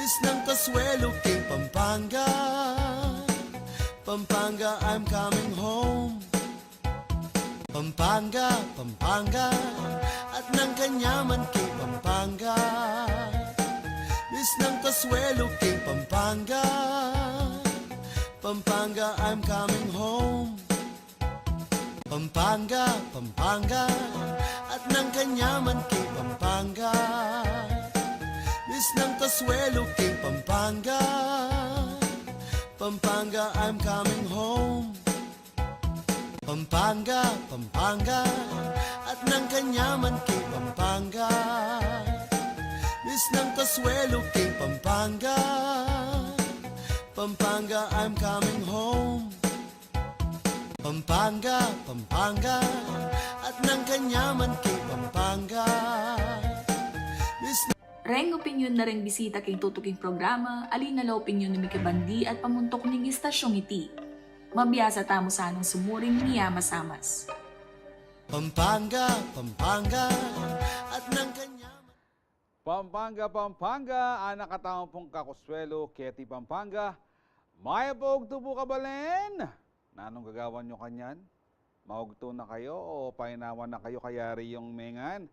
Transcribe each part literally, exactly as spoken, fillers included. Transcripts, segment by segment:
Isnang Consuelo king Pampanga. Pampanga, I'm coming home. Pampanga, Pampanga, at nang kanyaman king Pampanga. Isnang Consuelo king Pampanga. Pampanga, I'm coming home. Pampanga, Pampanga, at nang kanyaman king Pampanga. Isnang Consuelo king Pampanga. Pampanga, I'm coming home. Pampanga, Pampanga, at nang kanyaman king Pampanga. Isnang Consuelo king Pampanga. Pampanga, I'm coming home. Pampanga, Pampanga, at nang kanyaman king Pampanga. Isnang Reng opinyon na reng bisita king tutuking programa, ali na la opinyon ning mikibandi at pamuntuk ning istasyong iti. Mabiasa tamu sanang sumuring miyamasamas. Pampanga, Pampanga, at nang kanyaman. Pampanga, Pampanga, anak a tamu pung kakuswelo, keti Pampanga. Mayap a ogtu pu, kabalen. Nanung gagawan yu kanyan? Maugtu na kayu o painawa na kayu kayari yung mengan?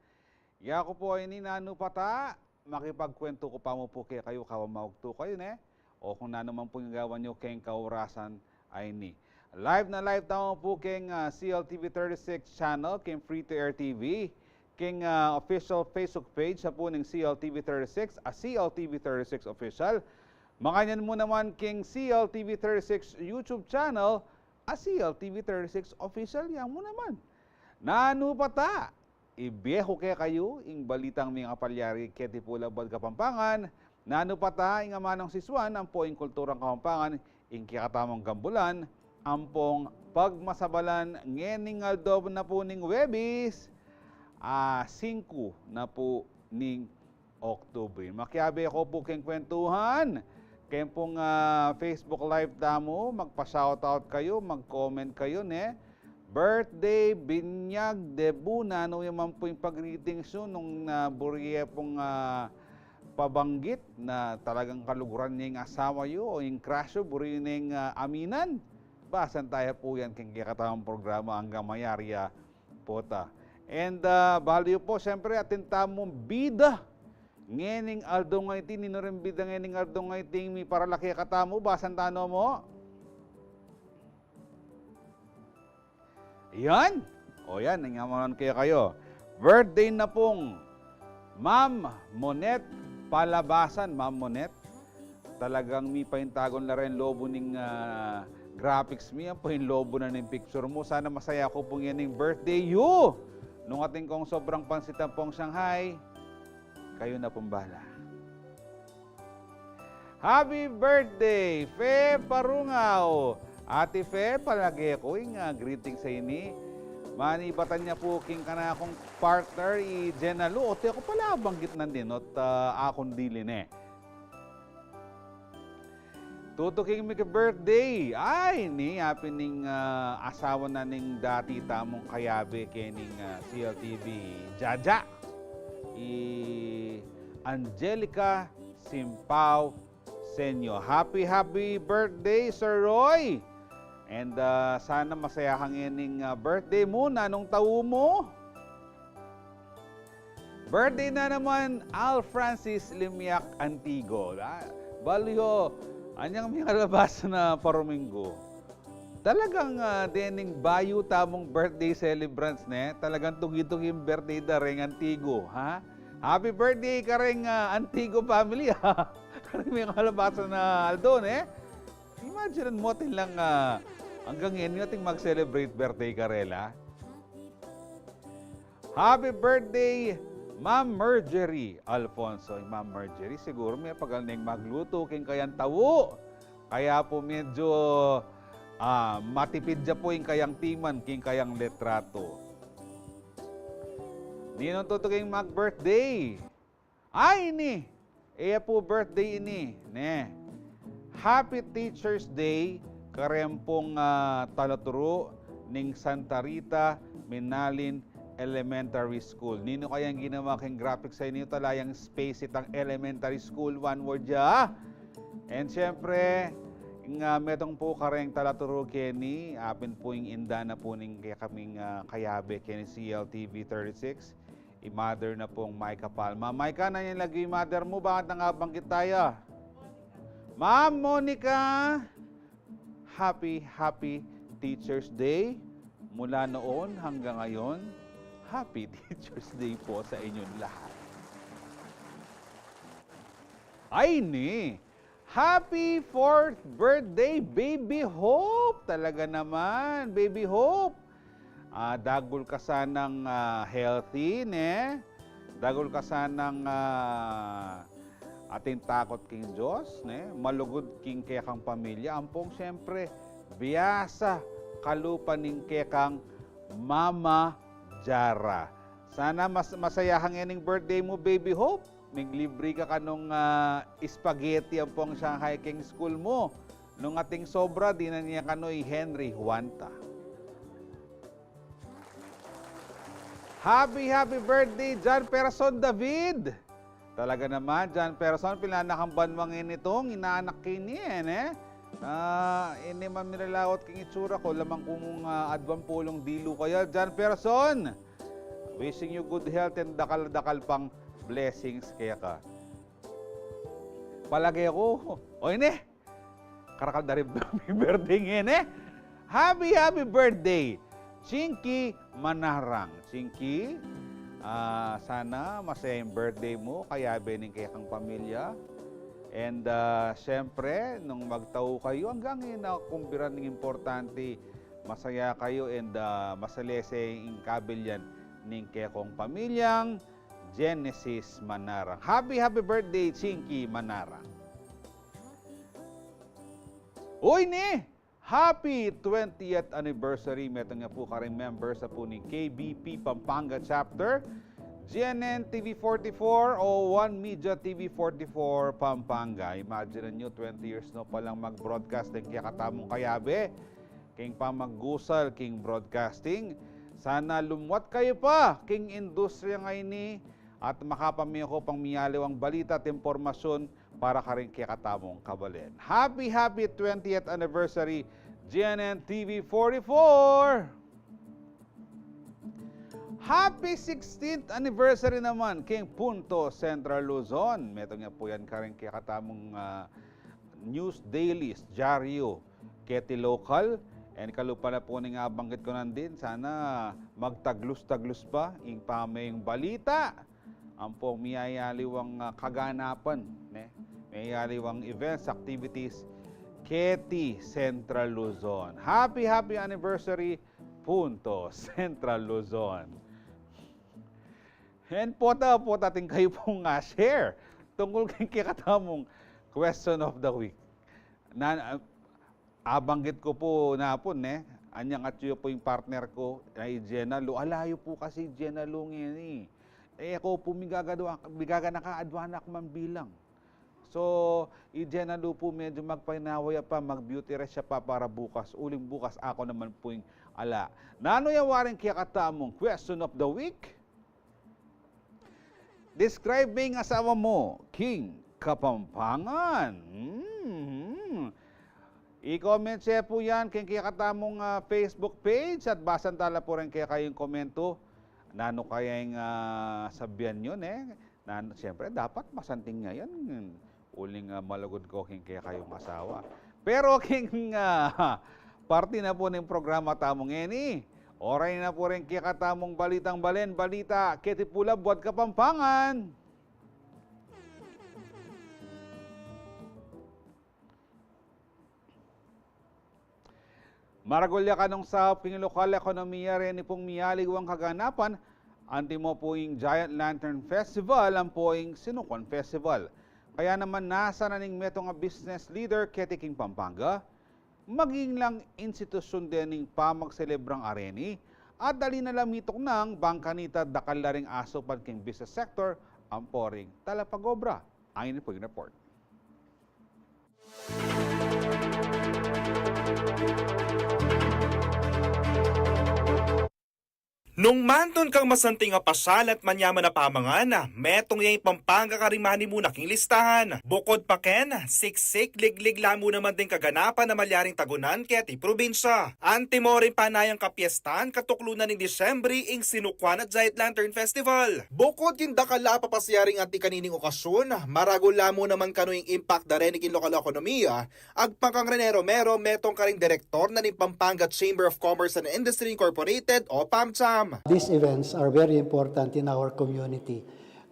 Yaku pu ini, nanu pa ta, makipagkwentu ku pa mu pu kekayu kabang maugtu kayu, ne? O kung nanu man pu ing gagawan yu keng kaurasan a ini. Live na live tamu pu keng, ah, C L T V thirty-six channel, keng free to air T V, keng, ah, official Facebook page a pu ning C L T V thirty-six, a C L T V thirty-six official. Makanyan mu naman keng C L T V thirty-six YouTube channel, a C L T V thirty-six official, ya mu naman. Nanu pa ta, ibie ku kekayu ing balitang mikapalyari keti pu labuad Kapampangan. Nanu pa ta, ing amanung sisuan ampo ing kulturang Kapampangan, ing kekatamung gambulan ampong pagmasabalan ngening aldo na pu ning Webis, a, singku na pu ning Oktubre. Makiabe ko pu keng kwentuhan. Keng pung, ah, Facebook Live tamu, magpa-shoutout kayu, mag-comment kayu, ne? Birthday, binyag, debu, nanu ya man pu ing pag-greetings yu nung, ah, buri ye pung, ah, pabanggit na talagang kaluguran ne ing asawa yu o ing crush yu, buri yu neng, ah, aminan. Basan taya pu yan keng kekatamung programa anggang mayari ya pu ta. And, ah, balu yu pu, siyempre, atin tamung bida ngening aldo ngeni. Ninu ring bida ngening aldo ngeni ing miparala kekatamu? Basan ta no mu. Yan. O yan, ing amanan kekayu. Birthday na pung Ma'am Monet Palabasan, Ma'am Monet. Talagang mipaintagun la reng lobo ning, ah, graphics mi, ampo ing lobo na ning picture mu. Sana masaya ku pung yan ing birthday yu. Nung atin kung sobrang pansit ampong Shanghai, kayu na pung bala. Happy birthday, Fe Parungaw! Ate Fe, palage ku ing, ah, greetings a ini. Manibatan ya pu king kanakung partner, i Jenalu, o te ku pala banggit nandin, ot, ah, akun dili ne. Tutuking miki-birthday. Ay, ini, apin ning, ah, asawa na ning dati tamung kayabe kening, ah, C L T V, Jaja. I Angelica Simpao Senyo. Happy, happy birthday, Sir Roy! And, ah, sana masaya ka ngening, ah, birthday mu, nanung tau mu. Birthday na naman, Al Francis Limiak Antigo. Ah, balu yu, anyang mikalabas na paruminggu. Talagang, ah, dening bayu tamung birthday celebrants, ne? Talagang tugi-tugi ing birthday da reng Antigo, ha? Happy birthday kareng, ah, Antigo family, ha? Kareng mikalabas na aldo, ne? Imagine mu, atin lang, ah, anggang ngeni atin mag-celebrate birthday karela. Happy birthday, Ma'am Marjorie Alfonso. I Ma'am Marjorie, siguru mipagal neng magluto king kayang tau. Kaya pu medyo, ah, matipid ya pu ing kayang timan king kayang litrato. Ninung tutuking mag-birthday? Ay, ini! E ya pu birthday ini, ne? Happy Teacher's Day kareng pung, ah, talaturu ning Santa Rita Minalin Elementary School. Ninu kayang ginawa keng graphics a ini? Talayang space itang elementary school, one word ya. And syempre, nga metung pu kareng talaturu keni, apin pu ing inda na pu ning kekaming, ah, kayabe keni C L T V thirty-six, i mother na pung Micah Palma. Micah, nanu yang lagyu i mother mu? Bakit nang abanggit taya? Ma'am Monica, happy, happy Teacher's Day. Mula noon hanggang ngayon, happy Teacher's Day po sa inyong lahat. Ay ni, happy fourth birthday, Baby Hope! Talaga naman, Baby Hope! Ah, dagul ka sanang, ah, healthy, ne? Dagul ka sanang, ah, atin takot king Dios, ne? Malugud king kekang pamilya, ampong siyempre, biasa kalupa ning kekang Mama Jara. Sana mas-, masaya ka ngening birthday mu, Baby Hope. Miglibre ka kanung, ah, spaghetti ampong Shanghai keng school mu. Nung ating sobra, dinan ya kanu i Henry Juanta. Happy, happy birthday, John Person David! Talaga naman, John Person, pinanakamban mu ngeni itung inaanak keni, e, ne? Ah, ini man milalaut king itsura ku, alang ku mung, ah, aduang pulung dilu kaya, John Person! Wishing you good health and dakal-dakal pang blessings keka. Palage ku, o ini, karakal da rin birthday ngeni, e. Happy, happy birthday, Chinky Manarang. Chinky, ah, sana masaya ing birthday mu, kayabe ning kekang pamilya. And, ah, siyempre, nung magtau kayu, anggang ina kumbiran ning importante, masaya kayu and, ah, masalese ing kabilyan ning kekong pamilyang Genesis Manarang. Happy, happy birthday, Chinky Manarang. Uy, ni! Happy twentieth anniversary. Metung ya pu karing members a pu ning K B P Pampanga Chapter, G N N T V forty-four o One Media T V forty-four Pampanga. Imagine ninyu, twenty years no palang mag-broadcast deng kekatamung kayabe king pamagusal king broadcasting. Sana lumwat kayu pa king industriya ngeni at makapameko pang miyaliwang balita at impormasyun para karing kekatamung kabalen. Happy, happy twentieth anniversary, G N N T V forty-four! Happy sixteenth anniversary naman king Punto Central Luzon. Metung ya pu yan karing kekatamung, ah, news dailies, dyaryu keti lokal. And kalupa na pu ning abanggit ku nandin, sana magtaglus-taglus pa ing pameyung balita ampong miyayaliwang, ah, kaganapan, ne? Miyayaliwang events, activities keti Central Luzon. Happy, happy anniversary, Punto Central Luzon. And pota, pota atin kayu pung, ah, share tungkul king kekatamung question of the week. Na, ah, abanggit ku pu na pu, ne? Anyang atyu pu ing partner ku, na i Jenna Lu. Alayu pu kasi i Jenna Lu ngeni. E, aku pu migagadwa, migaganaka, adwa na ku man bilang. So, i Jenna Lu pu medyu magpainawa ya pa, mag-beauty rest ya pa para bukas. Uling bukas, aku naman pu ing ala. Nanu ya waring kekatamung question of the week? Describe me ing asawa mu king Kapampangan. Hmm. I-comment ye pu yan king kekatamung, ah, Facebook page at basan tala pu rin kekayung komento. Nanu kaya ing, ah, sabian yu, ne? Na, siyempre, dapat masanting ya yan. Uling, ah, malugud ku king kekayung asawa. Pero king, ah, parti na pu ning programa tamu ngeni, oras na pu rin kekatamung balitang balen, balita keti pu labuad Kapampangan. Maragul ya kanung saup king lokal ekonomiya reni pung miyaliwang kaganapan, antimo pu ing Giant Lantern Festival ampo ing Sinukuan Festival. Kaya naman nasa na ning metung a business leader keti king Pampanga, maging lang institusyun deng pamagselebrang areni, at dali na la mituknang bang kanita dakal la ring asupan king business sector ampo ring talapag-obra. Ayan pu ing report. Nung mantun kang masanting a pasyal at manyaman a pamangan, metung ya ing Pampanga karing manimuna king listahan. Bukud pa ken, siksik, liglig la mu naman ding kaganapan a malyaring tagunan keti probinsya. Antimo ring panayang kapiestan, katuklu na ning Disyembre ing sinukwan a Giant Lantern Festival. Bukud king dakal a papasyaring anti kanining okasyun, maragul la mu naman kanu ing impact da reni king lokal a ekonomiya, agpang kang Rene Romero, metung karing direktor na ning Pampanga Chamber of Commerce and Industry Incorporated o PAMCHAM. These events are very important in our community.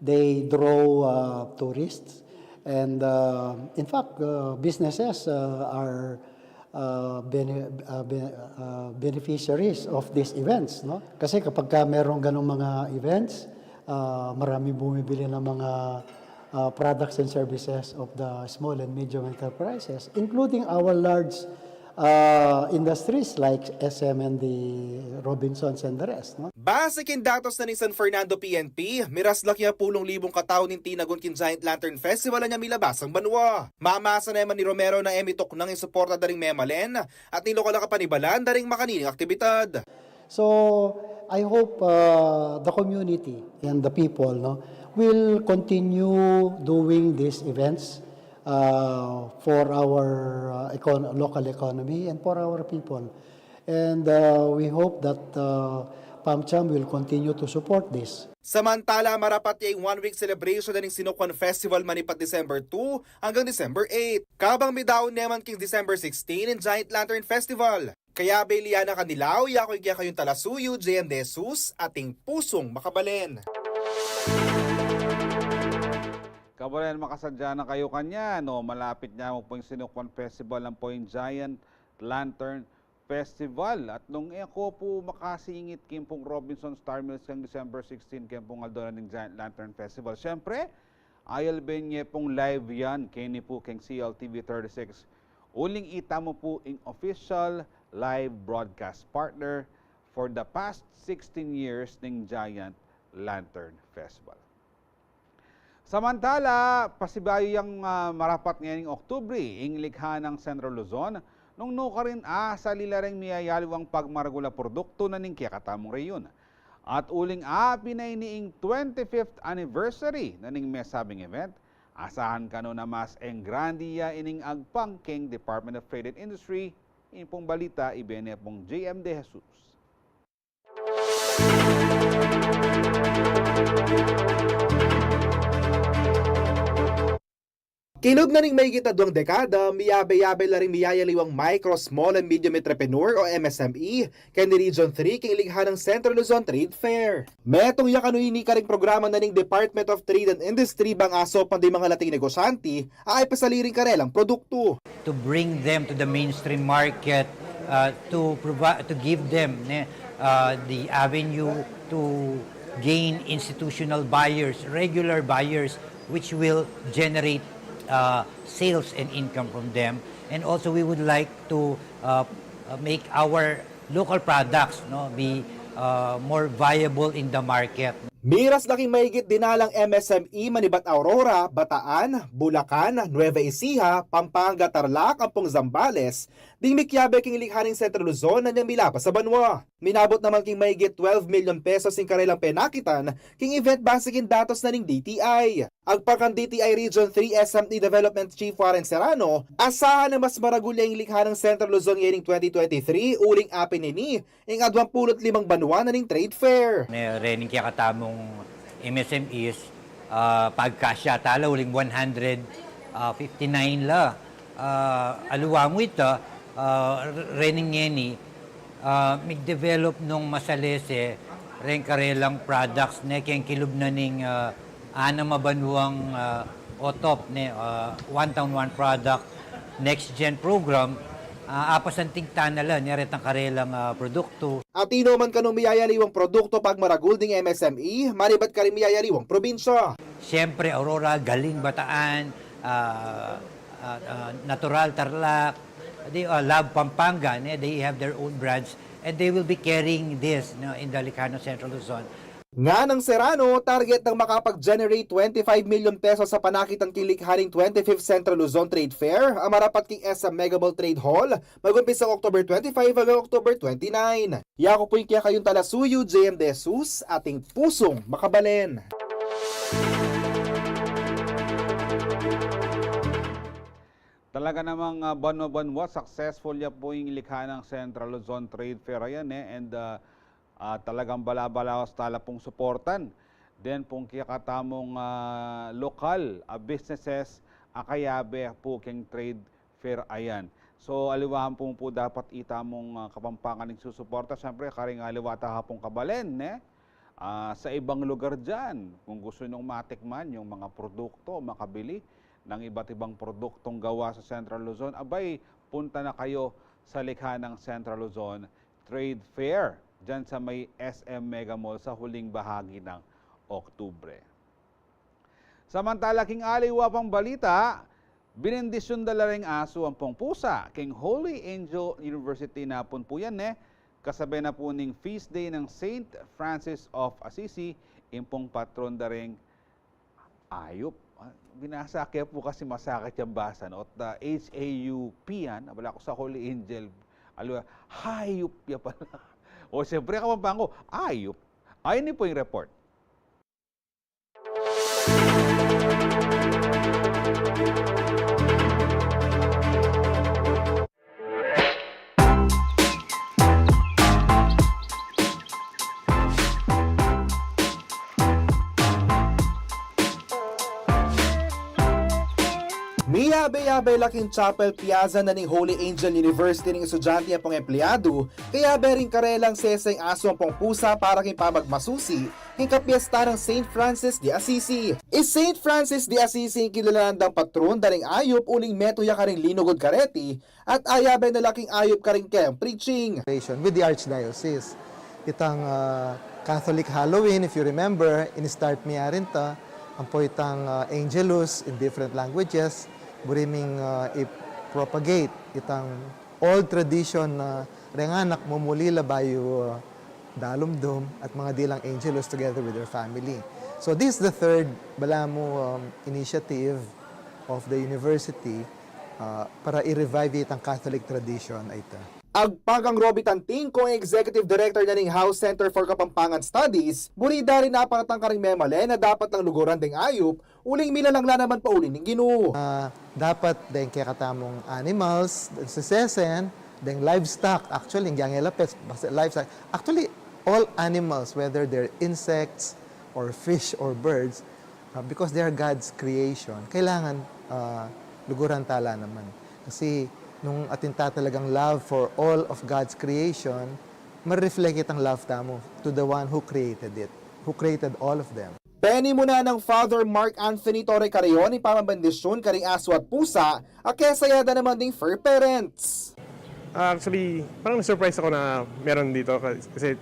They draw uh, tourists, and uh, in fact, uh, businesses uh, are uh, bene- uh, be- uh, beneficiaries of these events, no? Kasi kapag ka merong ganong mga events, uh, marami bumibili ng mga uh, products and services of the small and medium enterprises, including our large uh, industries like S M and the Robinsons and the rest, no? Base king datos na ning San Fernando P N P, miras la king apulung libung katau ning tinagun king Giant Lantern Festival a nya milabas king banua. Mamasa naman ni Romero na e mituknang ing suporta da ring memalen at ning lokal a kapanibalan da ring makanining aktibidad. So, I hope uh, the community and the people, no, will continue doing these events uh, for our uh, econ- local economy and for our people. And uh, we hope that uh, PAMCHAM will continue to support this. Samantala, marapat ya ing one-week celebration na ning Sinukwan Festival manipat December two hanggang December eight. Kabang midaun naman king December sixteen ing Giant Lantern Festival. Kaya belian na kanilaw, yaku ing kekayung talasuyu, J M De Jesus, ating pusung makabalen. Kabalen, makasadya na kayu kanyan, no? Malapit na mu pu ing Sinukwan Festival, ampo ing Giant Lantern Festival. At nung e ko pu makasingit king pung Robinson Star Mills kang December sixteen, keng pung aldo na ning Giant Lantern Festival. Siyempre, ayalben ye pung live yan keni pu keng C L T V thirty-six. Uling ita mu pu ing official live broadcast partner for the past sixteen years ning Giant Lantern Festival. Samantala, pasibayu yang ah, marapat ngening Oktubre ing likha nang Central Luzon, nung nukarin asali la reng miyayaliwang pagmaragul a produktu na ning kekatamung reyun. At uling apin na ini ing twenty-fifth anniversary na ning mesabing event, asahan kanu na mas engrandi ya ining agpang keng Department of Trade and Industry. Ing pung balita, ibe ne pung J M De Jesus. Kilub na ning mahigit a duang dekada, miyabe-yabe la ring miyayaliwang micro, small and medium entrepreneur o M S M E keni Region three keng likha nang Central Luzon Trade Fair. Metung ya kanu ini karing programa na ning Department of Trade and Industry bang asopan ding mangalating negosyante a ipasali ring karelang produktu. To bring them to the mainstream market, uh, to provide, to give them ne, uh, the avenue to gain institutional buyers, regular buyers, which will generate uh, sales and income from them. And also, we would like to uh, uh, make our local products, no, be uh, more viable in the market. Miras la king mahigit dinalang M S M E manibat Aurora, Bataan, Bulacan, Nueva Ecija, Pampanga, Tarlac, ampong Zambales, ding mikiabe king likha ning Central Luzon a nyang milabas a banua. Minabut naman king mahigit twelve million pesos ing karelang penakitan king event base king datos na ning D T I. Agpang kang D T I Region three S M E Development Chief Warren Serrano, asahan a mas maragul ya ing likha nang Central Luzon ngening twenty twenty-three uling apin ini ing aduang pulu't limang banua na ning trade fair. Ne, rening kekatamung M S M Es, ah, pagkasya tala uling one hundred fifty-nine la. Ah, aliwa mu ita, ah, rening ngeni, ah, mig-develop nung masalese reng karelang products ne keng kilub na ning, ah, anam a banuang, ah, OTOP ne, ah, One Town, One Product, Next Gen Program, ah, apasanting tana la ne retang karelang, ah, produktu. At ino man kanung miyayaliwang produktu pagmaragul ding M S M E, manibat karing miyayaliwang probinsya. Siyempre, Aurora, Galing, Bataan, ah, ah, ah, Natural, Tarlac, they, ah, Love Pampanga, ne? They have their own brands, and they will be carrying this, no, in the Licano Central Luzon. Nganang Serrano, target nang makapag-generate twenty-five million pesos sa panakit king likha ning twenty-fifth Central Luzon Trade Fair a marapat king S M Mega Mall Trade Hall, mag-umpisa October twenty-five hanggang October twenty-nine. Yaku pu ing kekayung talasuyu, J M De Jesus, atin pusung makabalen. Talaga namang, ah, banwa-banwa, successful ya pu ing likha nang Central Luzon Trade Fair, ayan, eh, and, ah, ah, talagang bala-balawas tala pung suportan den pung kekatamung, ah, lokal a businesses a kayabe pu keng trade fair, ayan. So, aliwa pu, pu dapat itamung, ah, Kapampangan ing susuporta. Siyempre, karing aliwa ta pung kabalen, ne? Ah, sa ibang lugar diyan, kung gusto niyong matikman yung mga produkto, makabili ng iba't ibang produktong gawa sa Central Luzon, abay, punta na kayo sa likha ng Central Luzon Trade Fair, diyan sa may S M Mega Mall sa huling bahagi ng Oktubre. Samantala, king aliwa pang balita, binendisyon da la ring asu ampong pusa king Holy Angel University na pun pu yan, eh. Kasabay na pu ning feast day ng Saint Francis of Assisi, ing pung patron da ring ayup. Ah, binasa ke pu kasi masakit yang basa, no? At, ah, H A U P yan, abala ku sa Holy Angel, aliwa, hayup ya pala. O, siyempre, Kapampangan ku, ayup. Ayun, ini pu ing report. Miyabe-yabe la king chapel piazza na ning Holy Angel University ing estudyante ampong empleyadu, kayabe ring karelang seseng asu ampong pusa para king pamagmasusi king kapiesta nang Saint Francis de Assisi. I Saint Francis de Assisi ing kilalanan dang patron da ring ayup uling metung ya karing linugud kareti at ayabe na la king ayup karing keyang preaching. With the Archdiocese. Itang, ah, Catholic Halloween, if you remember, in-start mi ya rin ta, ampo itang, ah, Angelus in different languages, buri ming, ah, i-propagate itang old tradition na reng anak mumuli la bayu, ah, dalumdum at mga dilang Angelus together with their family. So this is the third, balamu, um, initiative of the university, ah, para i-revive itang Catholic tradition, ay ita. Agpang kang Roby Tantingco, executive director na ning House Center for Kapampangan Studies, buri da rin naparatang karing memalen na dapat lang luguran deng ayup, uling milalang la naman pauli ning Ginu. Ah, dapat deng kekatamung animals, deng sesesen, deng livestock, actually, ing gangela pets, basta livestock. Actually, all animals, whether they're insects or fish or birds, ah, because they are God's creation, kailangan, ah, luguran tala naman. Kasi nung atin ta talagang love for all of God's creation, ma-reflect itang love tamu to the one who created it, who created all of them. Penimunan nang Father Mark Anthony Torre Carreon ing pamambendisyun karing asu at pusa, a kesaya da naman ding fur parents. Ah, actually, parang na-surprise ako na meron dito kasi,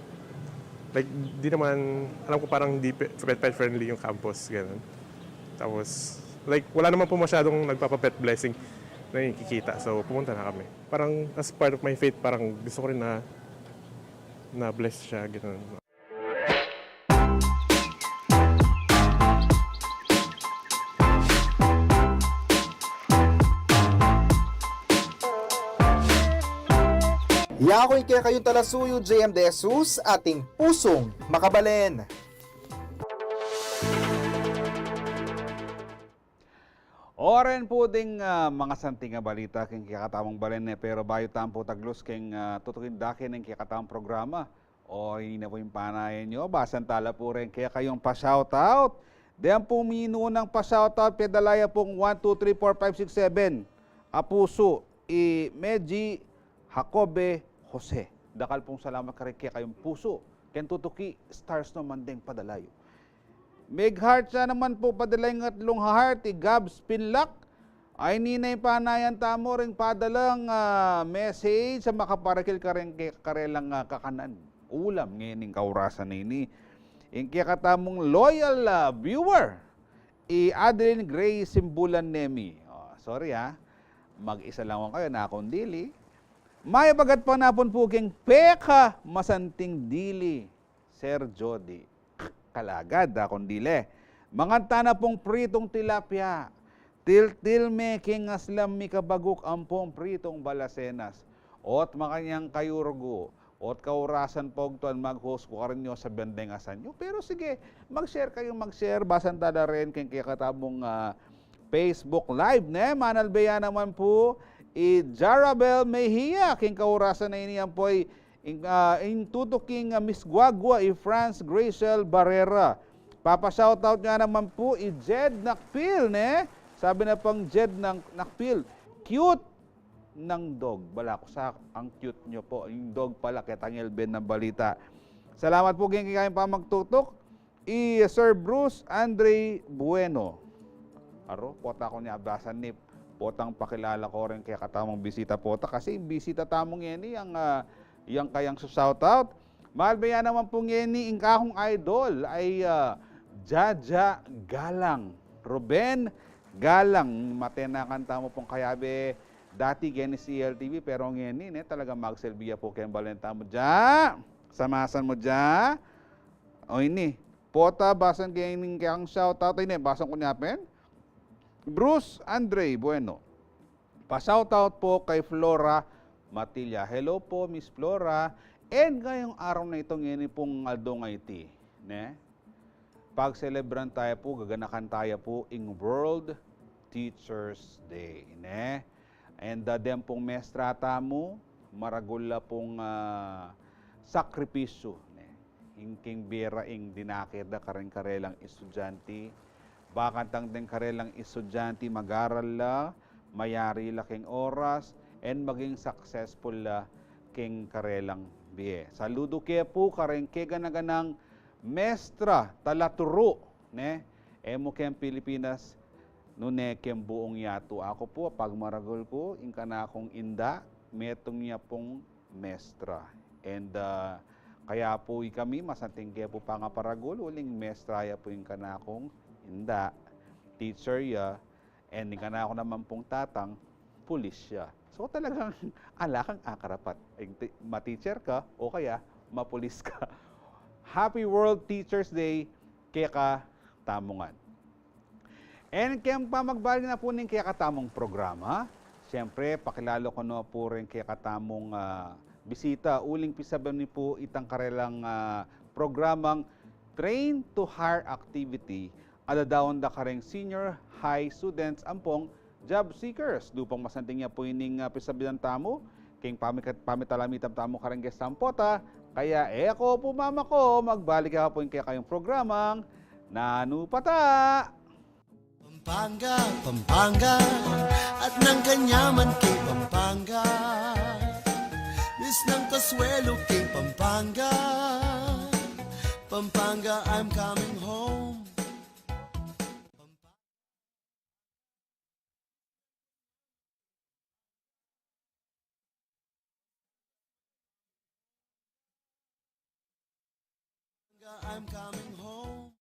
like, di naman, alam ko parang di pe-, pet, pet friendly yung campus, ganun. Tapos, like, wala naman po masyadong nagpapa-pet blessing na nakikita. So, pumunta na kami. Parang, as part of my faith, parang gusto ko rin na na-bless siya, ganun. Yaku ing kekayung talasuyu, J M De Jesus, atin pusung makabalen. Oren pu ding, ah, mga santing a balita king kekatamung balen, e, pero bayu tamu pu taglus king, ah, tutukin dake ning kekatamung programa, o ini na pu ing panayan yu, basan tala pu reng kekayung pa-shoutout. Deng pu minunang pa-shoutout, pedala ya pung one, two, three, four, five, six, seven a pusu, i Meji Jacobe Jose. Dakal pung salamat karing kekayung pusu. Ken tutuki, stars naman deng padala yu. Mig-heart ya naman pu, padala ing atlung heart, i Gabs Pinlac. Ay, ini na ing panayan tamu ring padalang, ah, message a makaparakil kareng ke-, karelang, ah, kakanan, ulam, ngening kaurasan a ini. Ing kekatamung loyal, ah, viewer, i Adeline Gray Simbulan Nemi. O, sorry, ah. Mag-isa lang kayu, nakung dili. Mayap a gatpanapun pu king pekamasanting dili, Sir Jody. kalagad, a, kundile. Manganta na pung pritung tilapia. Tiltil me king aslam mikabaguk ampong pritung balasenas. Ot makanyang kayurgu. Ot kaurasan pogtuan mag-host ku karin yu sa bendeng asan yu. Pero sige, mag-share kayu, mag-share. Basan ta la rin king kekatamung, ah, Facebook Live, ne? Manalbe ya naman pu i Jarabel Mejia king kaurasan a ini ampo i ing, ah, ing tutuking, ah, Miss Guagua i France Graciel Barrera. Papa-shoutout ya naman pu i Jed Nakpil, ne? Sabi na pang Jed ng Nakpil, "Cute ng dog." Balaku sa ang cute nyo po. Ing dog pala, ketang elben ng balita. Salamat pu king kekayung pamagtutuk. I Sir Bruce Andre Bueno. Aro, pota ku ni abasan ni, potang pakilala ku rin kekatamung bisita pota, kasi bisita tamu ngeni yang, ah, yang kayang su-shoutout. Malbe ya naman pu ngeni ing kakung idol ay, ah, Jaja Galang. Ruben Galang, matenakan tamu pung kayabe dati geni C L T V, pero ngeni, ne, talaga magsilbi ya pu keng balen tamu, Ja. Samasan mu, Ja. O ini, pota, basan ke ing kekang shoutout, ini, basan ku ne pen. Bruce Andre Bueno. Pa-shoutout po kay Flora Matilla. Hello po, Miss Flora. And ngayong araw na ito, ngeni pung aldo a iti, ne? Pagselebran taya pu, gaganakan taya pu ing World Teachers Day, ne? And, ah, den pung mestra tamu, maragul la pung, ah, sakripisyu, ne? Ing king bie ra ing dinake da kareng karelang estudyante, bakantang deng karelang estudyante mag-aral la, mayari la king oras, and maging successful la king karelang bie. Saludu ke pu kareng keganaganang mestra, talaturu, ne? E mu keng Pilipinas, nune keng buung yatu. Aku pu, pagmaragul ku, ing kanakung inda, metung ya pung mestra. And, ah, kaya pu ikami, masanting ke pu pangaparagul, uling mestra ya pu ing kanakung inda, teacher ya, and ing kanaku naman pung tatang, pulis ya. So, talagang ala kang akarapat. Ing ti-, ma-teacher ka o kaya mapulis ka. Happy World Teachers Day kekatamu ngan. And keng pamagbalik na pu ning kekatamung programa, siyempre, pakilala ku na pu rin kekatamung, ah, bisita, uling pisabyan mi pu itang karelang, ah, programang Train to Hire activity, adadaun da kareng senior high students ampong job seekers. Dupang masanting ya pu ining, ah, pisabyan tamu, king pamikat-, pamitalamitan tamu kareng guest tamu pota, kaya e ku pu mamako, magbalik ya pu ing kekayung programang Nanu Pata. Pampanga, Pampanga, at nang kanyaman kay Pampanga. Miss ng Kasuelo kay Pampanga. Pampanga, I'm coming home. I'm coming home.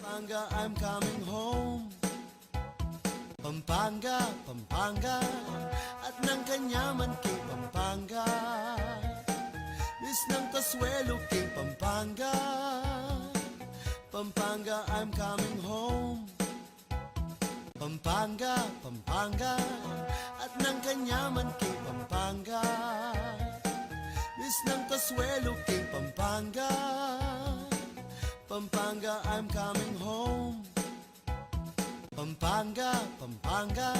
Pampanga, I'm coming home. Pampanga, Pampanga, at nang kanyaman king Pampanga. Miss ng kasuelo king Pampanga. Pampanga, I'm coming home. Pampanga, Pampanga, at nang kanyaman king Pampanga. Miss ng kasuelo king Pampanga. Pampanga, I'm coming home. Pampanga, Pampanga,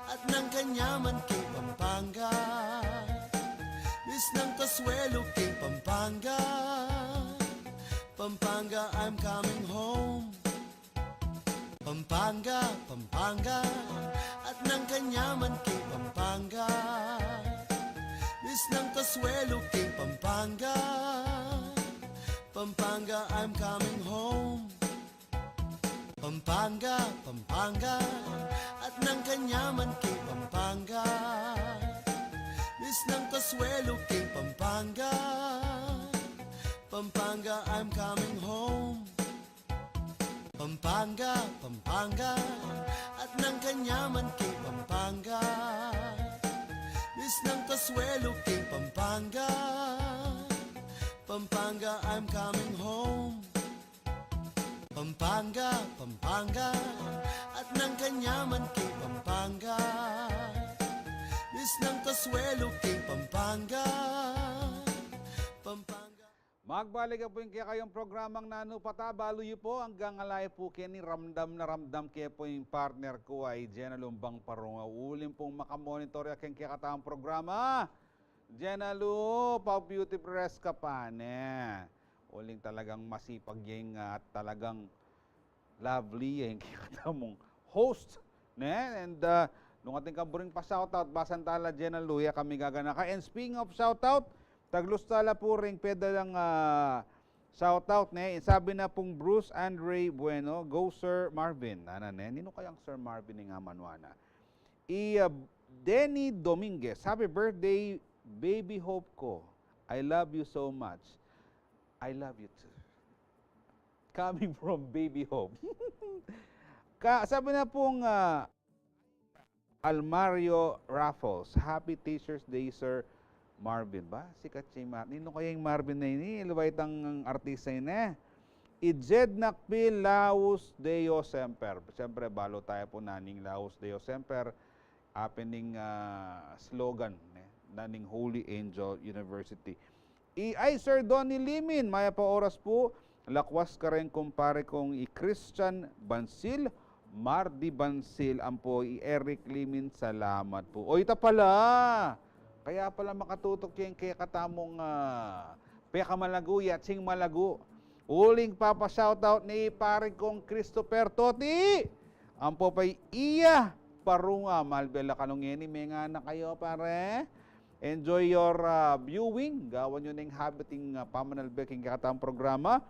at nang kanyaman king Pampanga. Miss ng kasuelo king Pampanga. Pampanga, I'm coming home. Pampanga, Pampanga, at nang kanyaman king Pampanga. Miss ng kasuelo king Pampanga. Pampanga, I'm coming home. Pampanga, Pampanga, at nang kanyaman king Pampanga. Miss ng kasuelo king Pampanga. Pampanga, I'm coming home. Pampanga, Pampanga, at nang kanyaman king Pampanga. Miss ng kasuelo king Pampanga. Pampanga, I'm coming home. Pampanga, Pampanga, at nang kanyaman king Pampanga. Miss ng kasuelo king Pampanga. Pampanga. Magbalik ya pu ing kekayung programang Nanu Pata. Balu yu pu, anggang ala ya pu keni, ramdam na ramdam ke pu ing partner ku a i Jenna Lumbang Parunga. Uling pung makamonitor ya keng kekatang programa. Jenna Lu, pa beauty press ka pa ne. Uling talagang masipag ya ing, ah, talagang lovely ya ing kekatamung host, ne? And, ah, nung atin kang buring pa-shoutout, basan tala, Jenna Lu, ya kami gaganaka. And speaking of shoutout, taglus tala pu ring pwede lang, ah, shoutout, ne? Sabi na pung Bruce Andre Bueno, "Go, Sir Marvin." Ana, ne? Ninu kayang Sir Marvin ing amanwa na? I, ah, Denny Dominguez, "Happy birthday, baby Hope ko. I love you so much." I love you too. Coming from Baby Hope. Ka, sabi na pung, ah, Almario Raffles, "Happy Teacher's Day, Sir Marvin." Ba, sikat si Mar-, ninu kaya ing Marvin na ini? Ilu ba itang artista ini? I Jed Nakpil, "Laus Deo Semper." Siyempre, balu taya pu na ning Laus Deo Semper. Ape ning, ah, slogan, ne, na ning Holy Angel University. I, ay, Sir Donny Limin, mayap a oras pu, lakwas kareng kumpare kung i Christian Bansil, Mardi Bansil, ampo i Eric Limin, salamat pu. O, ita pala! Kaya pala makatutok ya ing kekatamung, ah, pekamalagu, yatsing malagu. Uling papa-shoutout ne i pare kung Christopher Toti. Ampo pa i Iya Parunga, malbe la kanu ngeni, menga na kayu, pare. Enjoy your, ah, viewing. Gawan yu neng habit ing, ah, pamanalbe king kekatang programa.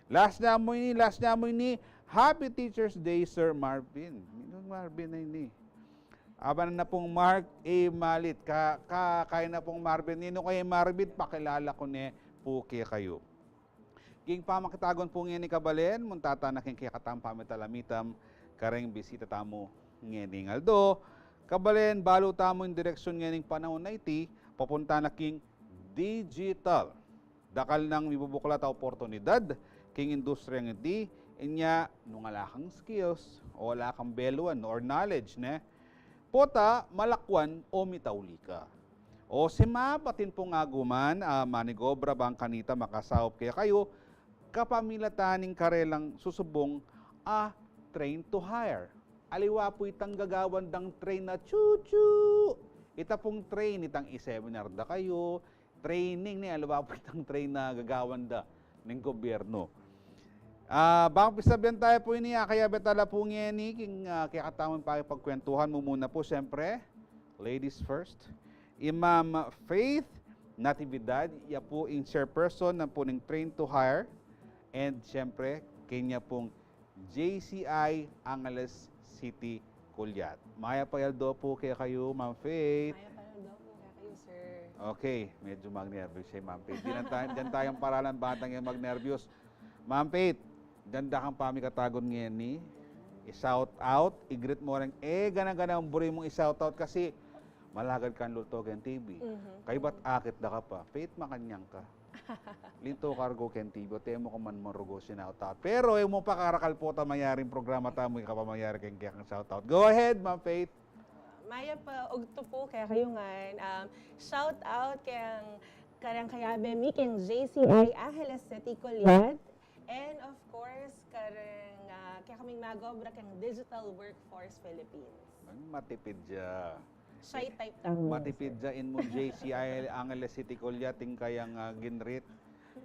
Last na mu ini, last na mu ini. Happy Teacher's Day, Sir Marvin. Ninung Marvin na ini? Aba na pung Mark A. Malit. Ka, ka, kaya na pung Marvin. Ninu kaya Marvin? Pakilala ku ne pu kekayu. King pamakitagun pu ngeni, kabalen, munta tana king kekatang pamitalamitam kareng bisita tamu ngening aldo. Kabalen, balu tamu ing direksyun ngening panaun a iti, papunta na king digital. Dakal nang mibubuklat a oportunidad king industriyang iti, inya nung ala kang skills, o ala kang beluan or knowledge, ne? Pota, malakwan o mitauli ka. O simabat ing pung aguman a manigobra bang kanita makasaup kekayu, kapamilatan ning karelang susubung a train to hire. Aliwa pu itang gagawan dang train na chu-chu. Ita pung train, itang i-seminar da kayu, training ne, aliwa pu itang train na gagawan da ning gobyerno. Ah, bang pisabyan taya pu ini, akayabe tala pu ngeni king, ah, kekatamung pakipagkwentuhan. Mumuna pu, siyempre, ladies first. I Ma'am Faith Natividad, ya pu ing chairperson na pu ning Train to Hire. And siyempre, kenya pung J C I Angeles City Culiat. Mayap a aldo pu kekayu, Ma'am Faith. Mayap a aldo pu kekayu, sir. Okay, medyo magnerbiyos ya i Ma'am Faith. Dinan taya, dinan taya paralan, bantang yang magnerbiyos. Ma'am Faith, Ganda kang pamikatagun ngeni. I-shout out, i-greet mu reng, e, gana-gana ing buri mung i-shout out kasi malagad kang lulto keng T V. Mhm. Kaybat akit da ka pa. Faith, makanyan ka. Linto ka rugu keng T V, o, e mu ka man marugu sinoutout. Pero e mu pa, karakal pu ta mayaring programa tamu, ika pa mayari keng kekang shoutout. Go ahead, Ma'am Faith. Mayap a ugtu pu kekayu ngan. Um, shout out keng kareng kayabe mi keng J C I Angeles City Culiat. And of course, kareng, ah, kekaming mag-obra keng Digital Workforce Philippines. Ay, matipid ya. Shy type tamu. Matipid ya in mu J C I Angeles City Culiat, atin kayang, ah, ginrit.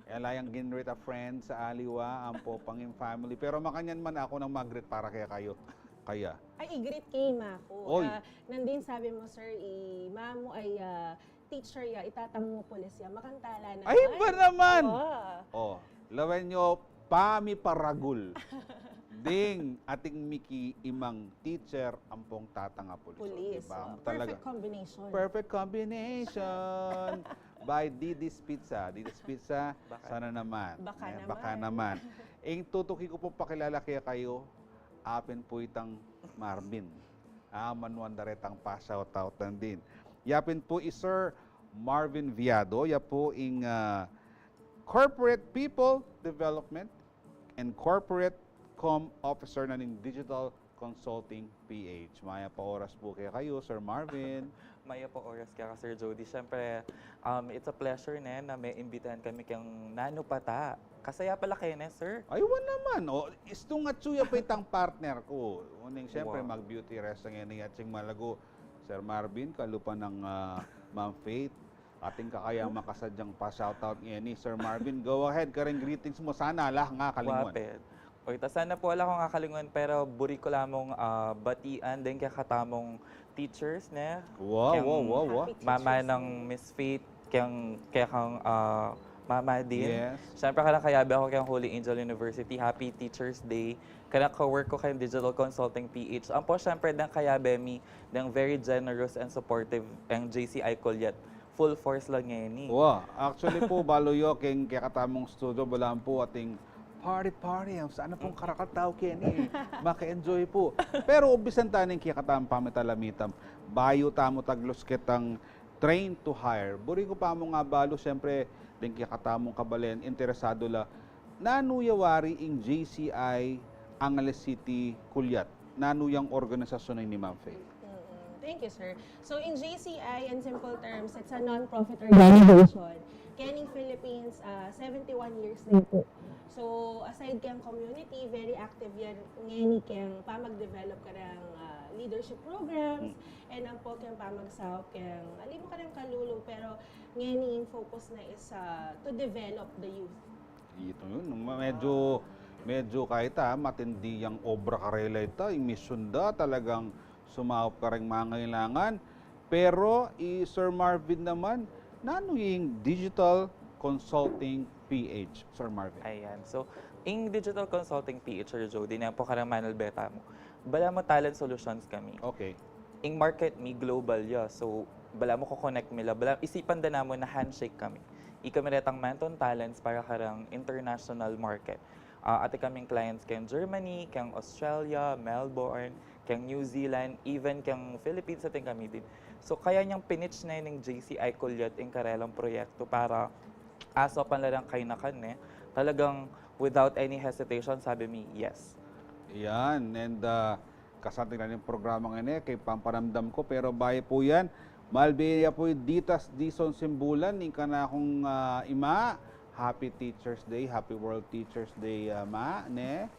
E la yang ginrit a friend sa aliwa, ampo pangin family. Pero makanyan man, aku nang mag-greet para kekayu. Kaya. Ay, i-greet ke ima ku. Oy. Ah, nandin sabi mu, sir, i mamu ay, ah, teacher ya, i tatang mu pulis ya. Makanta la naman. Ay, ba naman? Oo. O, lawen yu, pamiparagul. Ding atin miki imang teacher ampong tatang a pulis. Pulis, o, diba? O. Talaga. Perfect combination. Perfect combination. By Didi's Pizza. Didi's Pizza, baka, sana naman. Baka, e, naman. Baka naman. Ing tutuki ku pu pakilala kekayu, apin pu itang Marvin. Ah, manuan da retang pa-shoutout nandin. Ya pin pu i Sir Marvin Viado, ya pu ing, ah, Corporate People Development and Corporate Com Officer na ning Digital Consulting P H. Mayap a oras pu kekayu, Sir Marvin. Mayap a oras keka, Sir Jody. Siyempre, um, it's a pleasure, ne, na maimbitahan kami keng nanu pa ta. Kasaya pala keni, sir. Ay, wa naman. O, istung atsu ya pa itang partner ku. Uling, siyempre, wow, mag-beauty rest ngeni ating malagu. Sir Marvin, kalupa nang, ah, Ma'am Faith. Atin ka kayang makasadyang pa-shoutout ngeni, Sir Marvin. Go ahead, kareng greetings mu. Sana ala kang akalinguan. Wa pet. O, ita, sana pu ala kung akalinguan, pero buri ku la mung, ah, batian deng kekatamung teachers, ne? Wow, wow, wow, wow. Happy Teachers' Day. Keng mama nang Miss Faith, keng, kekang, ah, mama din. Yes. Siyempre, kareng kayabe ku keng Holy Angel University, happy Teachers' Day. Kareng ka-work ku keng Digital Consulting P H. Ampo, siyempre, deng kayabe mi, deng very generous and supportive, eng J C I Culiat. Full force la ngeni. Wa, actually pu, balu yu keng kekatamung studio, balamu pu atin party-party, sana pung karakal tau keni, maka-enjoy pu. Pero umpisan ta ne ing kekatamung pamitalamitan. Bayu tamu taglus ketang train to hire, buri ku pa mung abalu, siyempre, deng kekatamung kabalen, interesadu la, nanu ya wari ing J C I Angeles City Culiat? Nanu yang organisasyun ini, Ma'am Faith? Mm-mm. Thank you, sir. So, in J C I, in simple terms, it's a non-profit organization. Kening Philippines, ah, seventy-one years na pu. So, aside keng community, very active ya ngeni keng pamag-develop kareng, ah, leadership programs, mm, and ampo keng pamagsaup keng, ali mu, kareng kalulu, pero ngeni ing focus na is, ah, to develop the youth. Ito yun. Medyo, medyo kahit, ah, matindi yang obra karela ita, ing misyun da, talagang sumaup kareng mangailangan. Pero i Sir Marvin naman, nanu ing Digital Consulting P H, Sir Marvin? Ayan. So, ing Digital Consulting P H, Sir Jody, ne, ampo kareng manalbe tamu. Balamu talent solutions kami. Okay. Ing market mi global ya. So, balamu ko-connect mi la, balamu isipan da namu na handshake kami. Ikami retang Manton Talents para kareng international market. Ah, atin kaming clients keng Germany, keng Australia, Melbourne, keng New Zealand, even keng Philippines atin kami din. So, kaya nyang pinitch ne ning J C I Culiat ing karelang proyekto para asopan la reng kainakan, ne. Talagang without any hesitation, sabi mi, yes. Yan, and, ah, kasanting na ning programang ini, keng pampanamdam ku, pero bayu pu yan, malbi ya pu ditas dison simbulan, ing kanakung, ah, ima, Happy Teacher's Day, Happy World Teacher's Day, ah, ma, ne?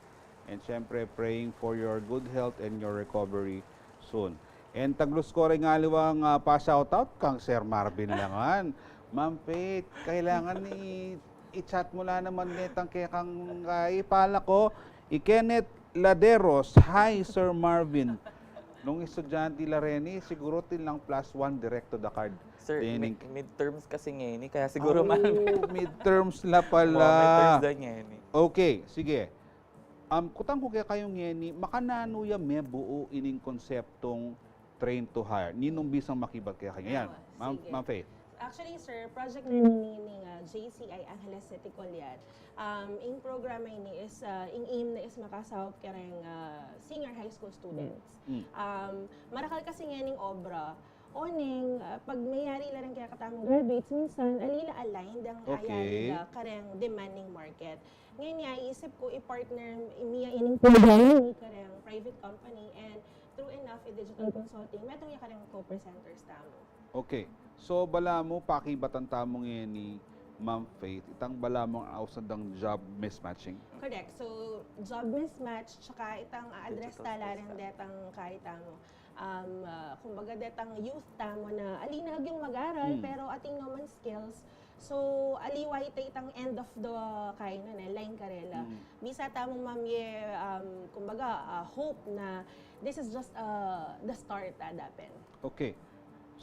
And siyempre, praying for your good health and your recovery soon. And taglus ku reng aliwang, ah, pa-shoutout kang Sir Marvin la ngan. Ma'am Faith, kailangan i-, i-chat mu la naman netang kekang, ah, ipala ku, i Kenneth Laderos. Hi, Sir Marvin. Nung estudyante la reni, siguru atin lang plus one direct to the card. Sir, mi-, midterms kasi ngeni, kaya siguru, ma'am. Midterms la pala. Midterms da ngeni. Okay, sige. Um, kutang ku kekayu ngeni, makananu ya mebuu ining konseptong train to hire? Ninung bisang makibat kekayu? Yan, Ma'am, sige. Ma'am Faith. Actually, sir, project na ini ning, ah, J C I Angeles City College. Um, ing programa ini is, ah, ing aim na is makasaup kareng, ah, senior high school students. Mm. Um, marakal kasi ngening obra, oneng, ah, pag mayari la reng kekatamung graduates, minsan, ali la aligned ang Okay. ayari la kareng demand ning market. Ngeni, iisip ku, i-partner mi ya ining program ini kareng private company, and true enough, i-digital consulting, metung ya kareng co-presenters tamu. Okay. So, balamu, pakibatan tamu ngeni, Ma'am Faith, itang balamu ausan dang job mismatching. Correct. So, job mismatch, tsaka itang a-address Digital skills tala rin gap. Detang kaya tamu. Um, ah, kumbaga, detang youth tamu na ali na agyang mag-aral, Hmm. pero atin no man skills. So, ali wa ita itang end of the, kaya na, ne, line karela. Hmm. Bisa tamu, ma'am, ye, um, kumbaga, ah, hope na this is just, ah, the start, ah, dapen. Okay.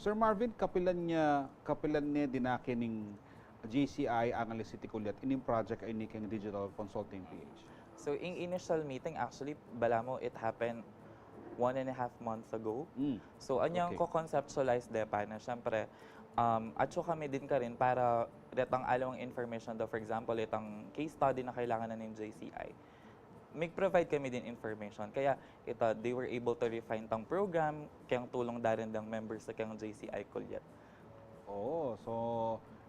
Sir Marvin, kapilan ya, kapilan ne dinake ning J C I Angeles City College ining project a ini keng Digital Consulting P H? So, ing initial meeting, actually, balamu, it happened one and a half months ago. Mm. So, anyang Okay. ko-conceptualize de pa na, syempre, um, atsu kami din karin para retang aliwang information da, for example, itang case study na kailangan na ning J C I. Mig-provide kami din information. Kaya, ita, they were able to refine tang program, keng tulung da rin dang members na keng J C I Kulyat. Oo, so,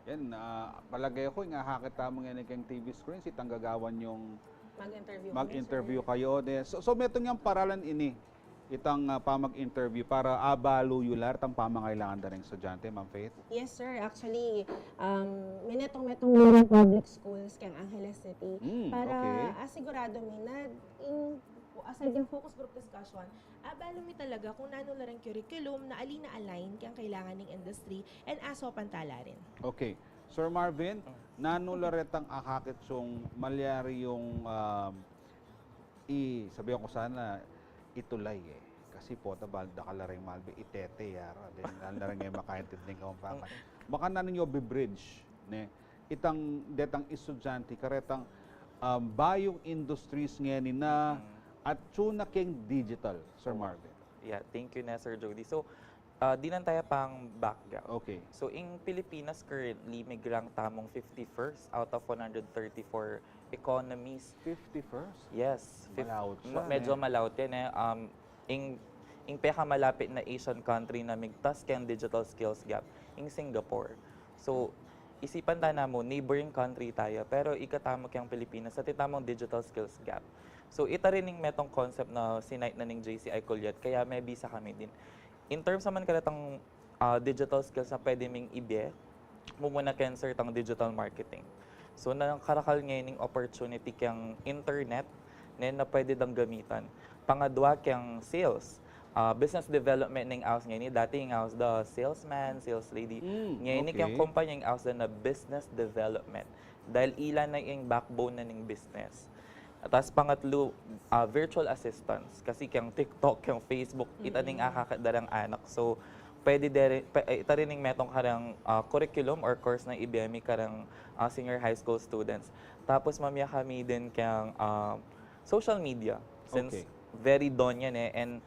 yan, ah, palagay ko, ing akakit tamu ngeni keng T V screen, itang gagawan yung Mag-interview kami, mag-interview sir. kayo. De, so, so, metung yang paralan ini, itang, ah, pamag-interview para abalu yu la retang pamangailangan da ring estudyante, Ma'am Faith? Yes, sir. Actually, um, minetong-metong mi ring public schools keng Angeles City Mm, para okay. asigurado mi na in, aside yung focus group discussion, abalu mi talaga kung nanu la ring curriculum na ali na align keng kailangan ning industry and asopan tala rin. Okay. Sir Marvin, Mm. nanu la retang akakit yung malyari yung, um, i, sabihan ko sana, itulay, eh. Kasi pota, bal-, dakal la ring malbi, itete, yara. Then, ala la ring e makaintindi ning Kapampangan. Mm. Makananu yu bi-bridge, ne? Itang, detang estudyante, karetang, um, bayung industries ngeni na, Mm. atsu na keng digital, Sir Oo. Marvin. Yeah, thank you na, Sir Jody. So, ah, dinan taya pang background. Okay. So, ing Pilipinas currently, migrang tamung fifty-first out of one hundred thirty-four economies. Fifty-first? Yes. Fif-, Malaut ma-, siya, medyo eh. malaut yan, eh. Um, ing, ing pekamalapit na Asian country na migtas keng digital skills gap, ing Singapore. So, isipan ta namu, neighboring country taya, pero ikatamu keng Pilipinas, atin tamung digital skills gap. So, ita rin ing metong concept na sinite na ning J C I Kulyat, kaya mebisa kami din. In terms naman karetang, ah, digital skills na pwede ming ibie, mumuna keng sir tang digital marketing. So, nakarakal ngening opportunity keng internet, ne, na pwede dang gamitan. Pangadwa keng sales, ah, business development ning aus ngeni, dati ing aus da salesman, sales lady. Mm, Ngeni keng okay. kumpanya ing aus da na business development. Dahil ila na ing backbone na ning business. Tas pangatlu, ah, virtual assistants. Kasi keng TikTok, keng Facebook, ita ning Mm. akakit da rang anak. So, pwede dere, pe-, eh, ita rin ing metong karang, ah, curriculum or course na ibie mi karang, ah, senior high school students. Tapos mamye kami din keng, ah, social media. Since Okay. very don yan eh. And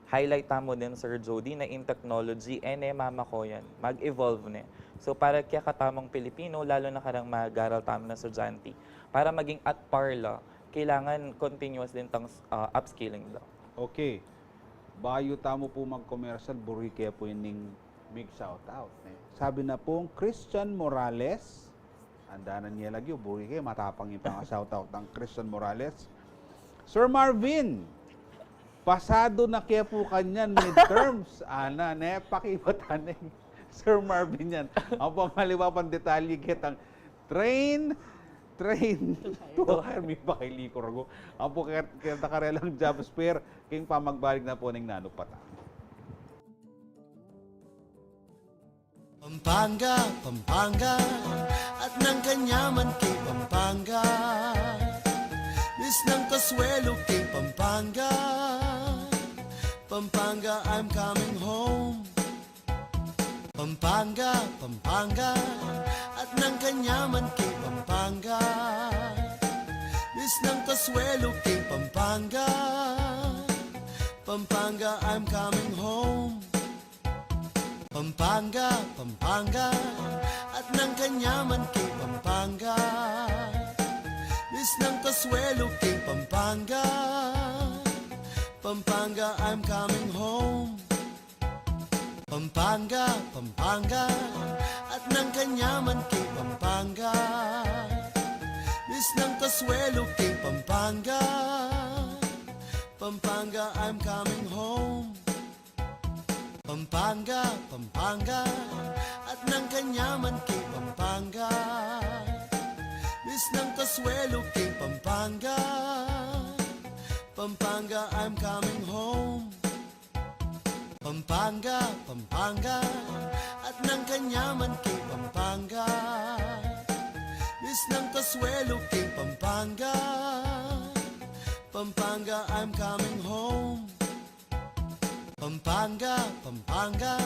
highlight tamu din, Sir Jody, na in technology, e ne mamako yan. Mag-evolve ne. So, para kekatamung Pilipino, lalo na karang mag-aral tamu na estudyante, para maging at par la, kailangan continuous din tang, ah, upskilling la. Okay. Bayu tamu pu mag-commercial, buri ke pu ining mig-shoutout, ne? Sabi na pung Christian Morales, andanan ye lagyu, buri ke, matapang ing panga-shoutout nang Christian Morales. Sir Marvin, pasadu na ke pu kanyan midterms. Ana, ne, pakibatan ne Sir Marvin yan. Ampo, aliwa pang detalye ketang train, train to hire, mipakiliku ragu. Ampo, ke-, keta karelang job fair, king pamagbalik na pu ning Nanu Pata. Pampanga, Pampanga, at nang kanyaman keng Pampanga. Bis nang kasuelo keng Pampanga. Pampanga, I'm coming home. Pampanga, Pampanga, at nang kanyaman keng Pampanga. Bis nang kasuelo keng Pampanga. Pampanga, I'm coming home. Pampanga, Pampanga, at nang kanyaman king Pampanga. Miss ng kasuelo king Pampanga. Pampanga, I'm coming home. Pampanga, Pampanga, at nang kanyaman king Pampanga. Miss ng kasuelo king Pampanga. Pampanga, I'm coming home. Pampanga, Pampanga, at nang kanyaman king Pampanga. Miss ng kasuelo king Pampanga. Pampanga, I'm coming home. Pampanga, Pampanga, at nang kanyaman king Pampanga. Miss ng kasuelo king Pampanga. Pampanga, I'm coming home. Pampanga, Pampanga,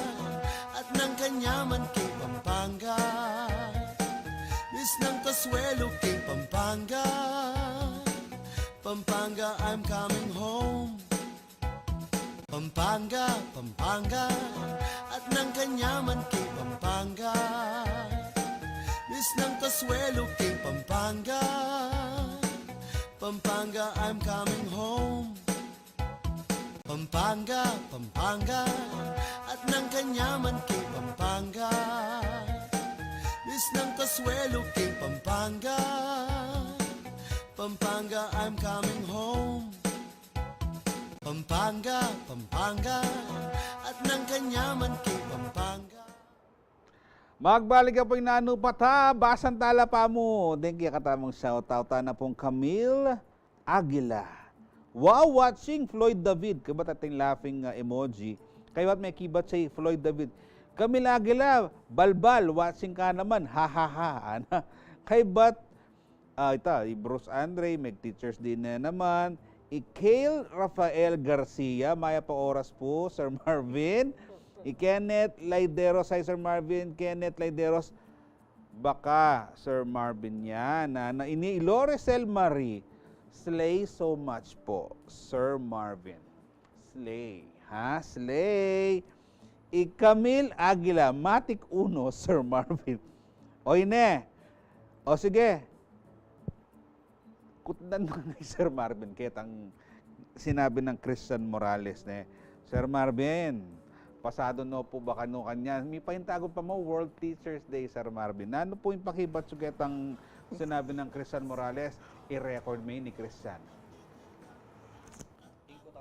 at nang kanyaman king Pampanga. Miss ng kasuelo king Pampanga. Pampanga, I'm coming home. Pampanga, Pampanga, at nang kanyaman king Pampanga. Miss ng kasuelo king Pampanga. Pampanga, I'm coming home. Pampanga, Pampanga, at nang kanyaman king Pampanga. Miss ng kasuelo king Pampanga. Pampanga, I'm coming home. Pampanga, Pampanga, at nang kanyaman king Pampanga. Magbalik ya pu ing nanu pa ta, basan tala pa mu. Deng kekatamung shoutout, tana pung Camille Aguila. Wow, watching Floyd David. Kaybat ating laughing, uh, emoji. Kaybat mekibat ya i Floyd David. Camille Aguila, balbal, watching ka naman. Ha, ha, ha. Ana. Kaybat, ah, ita, i Bruce Andre, meg-Teachers' Day ne naman. I Cale Rafael Garcia, mayap a oras pu, Sir Marvin. I Kenneth Laideros, hi, Sir Marvin. Kenneth Laideros, baka, Sir Marvin yan. Na, na, ini, i Lorecel Marie, slay so much po, Sir Marvin. Slay. Ha? Slay. I Camille Aguila, matik uno, Sir Marvin. O, ine. O, sige. Kutnan mu kang Sir Marvin, ketang sinabi nang Christian Morales, ne. Sir Marvin, pasado no pu ba kanu kanyan? Mipainta ku pa mu, World Teachers' Day, Sir Marvin. Nanu pu ing pakibat yu ketang sinabi nang Christian Morales? I-record me ini, Christian.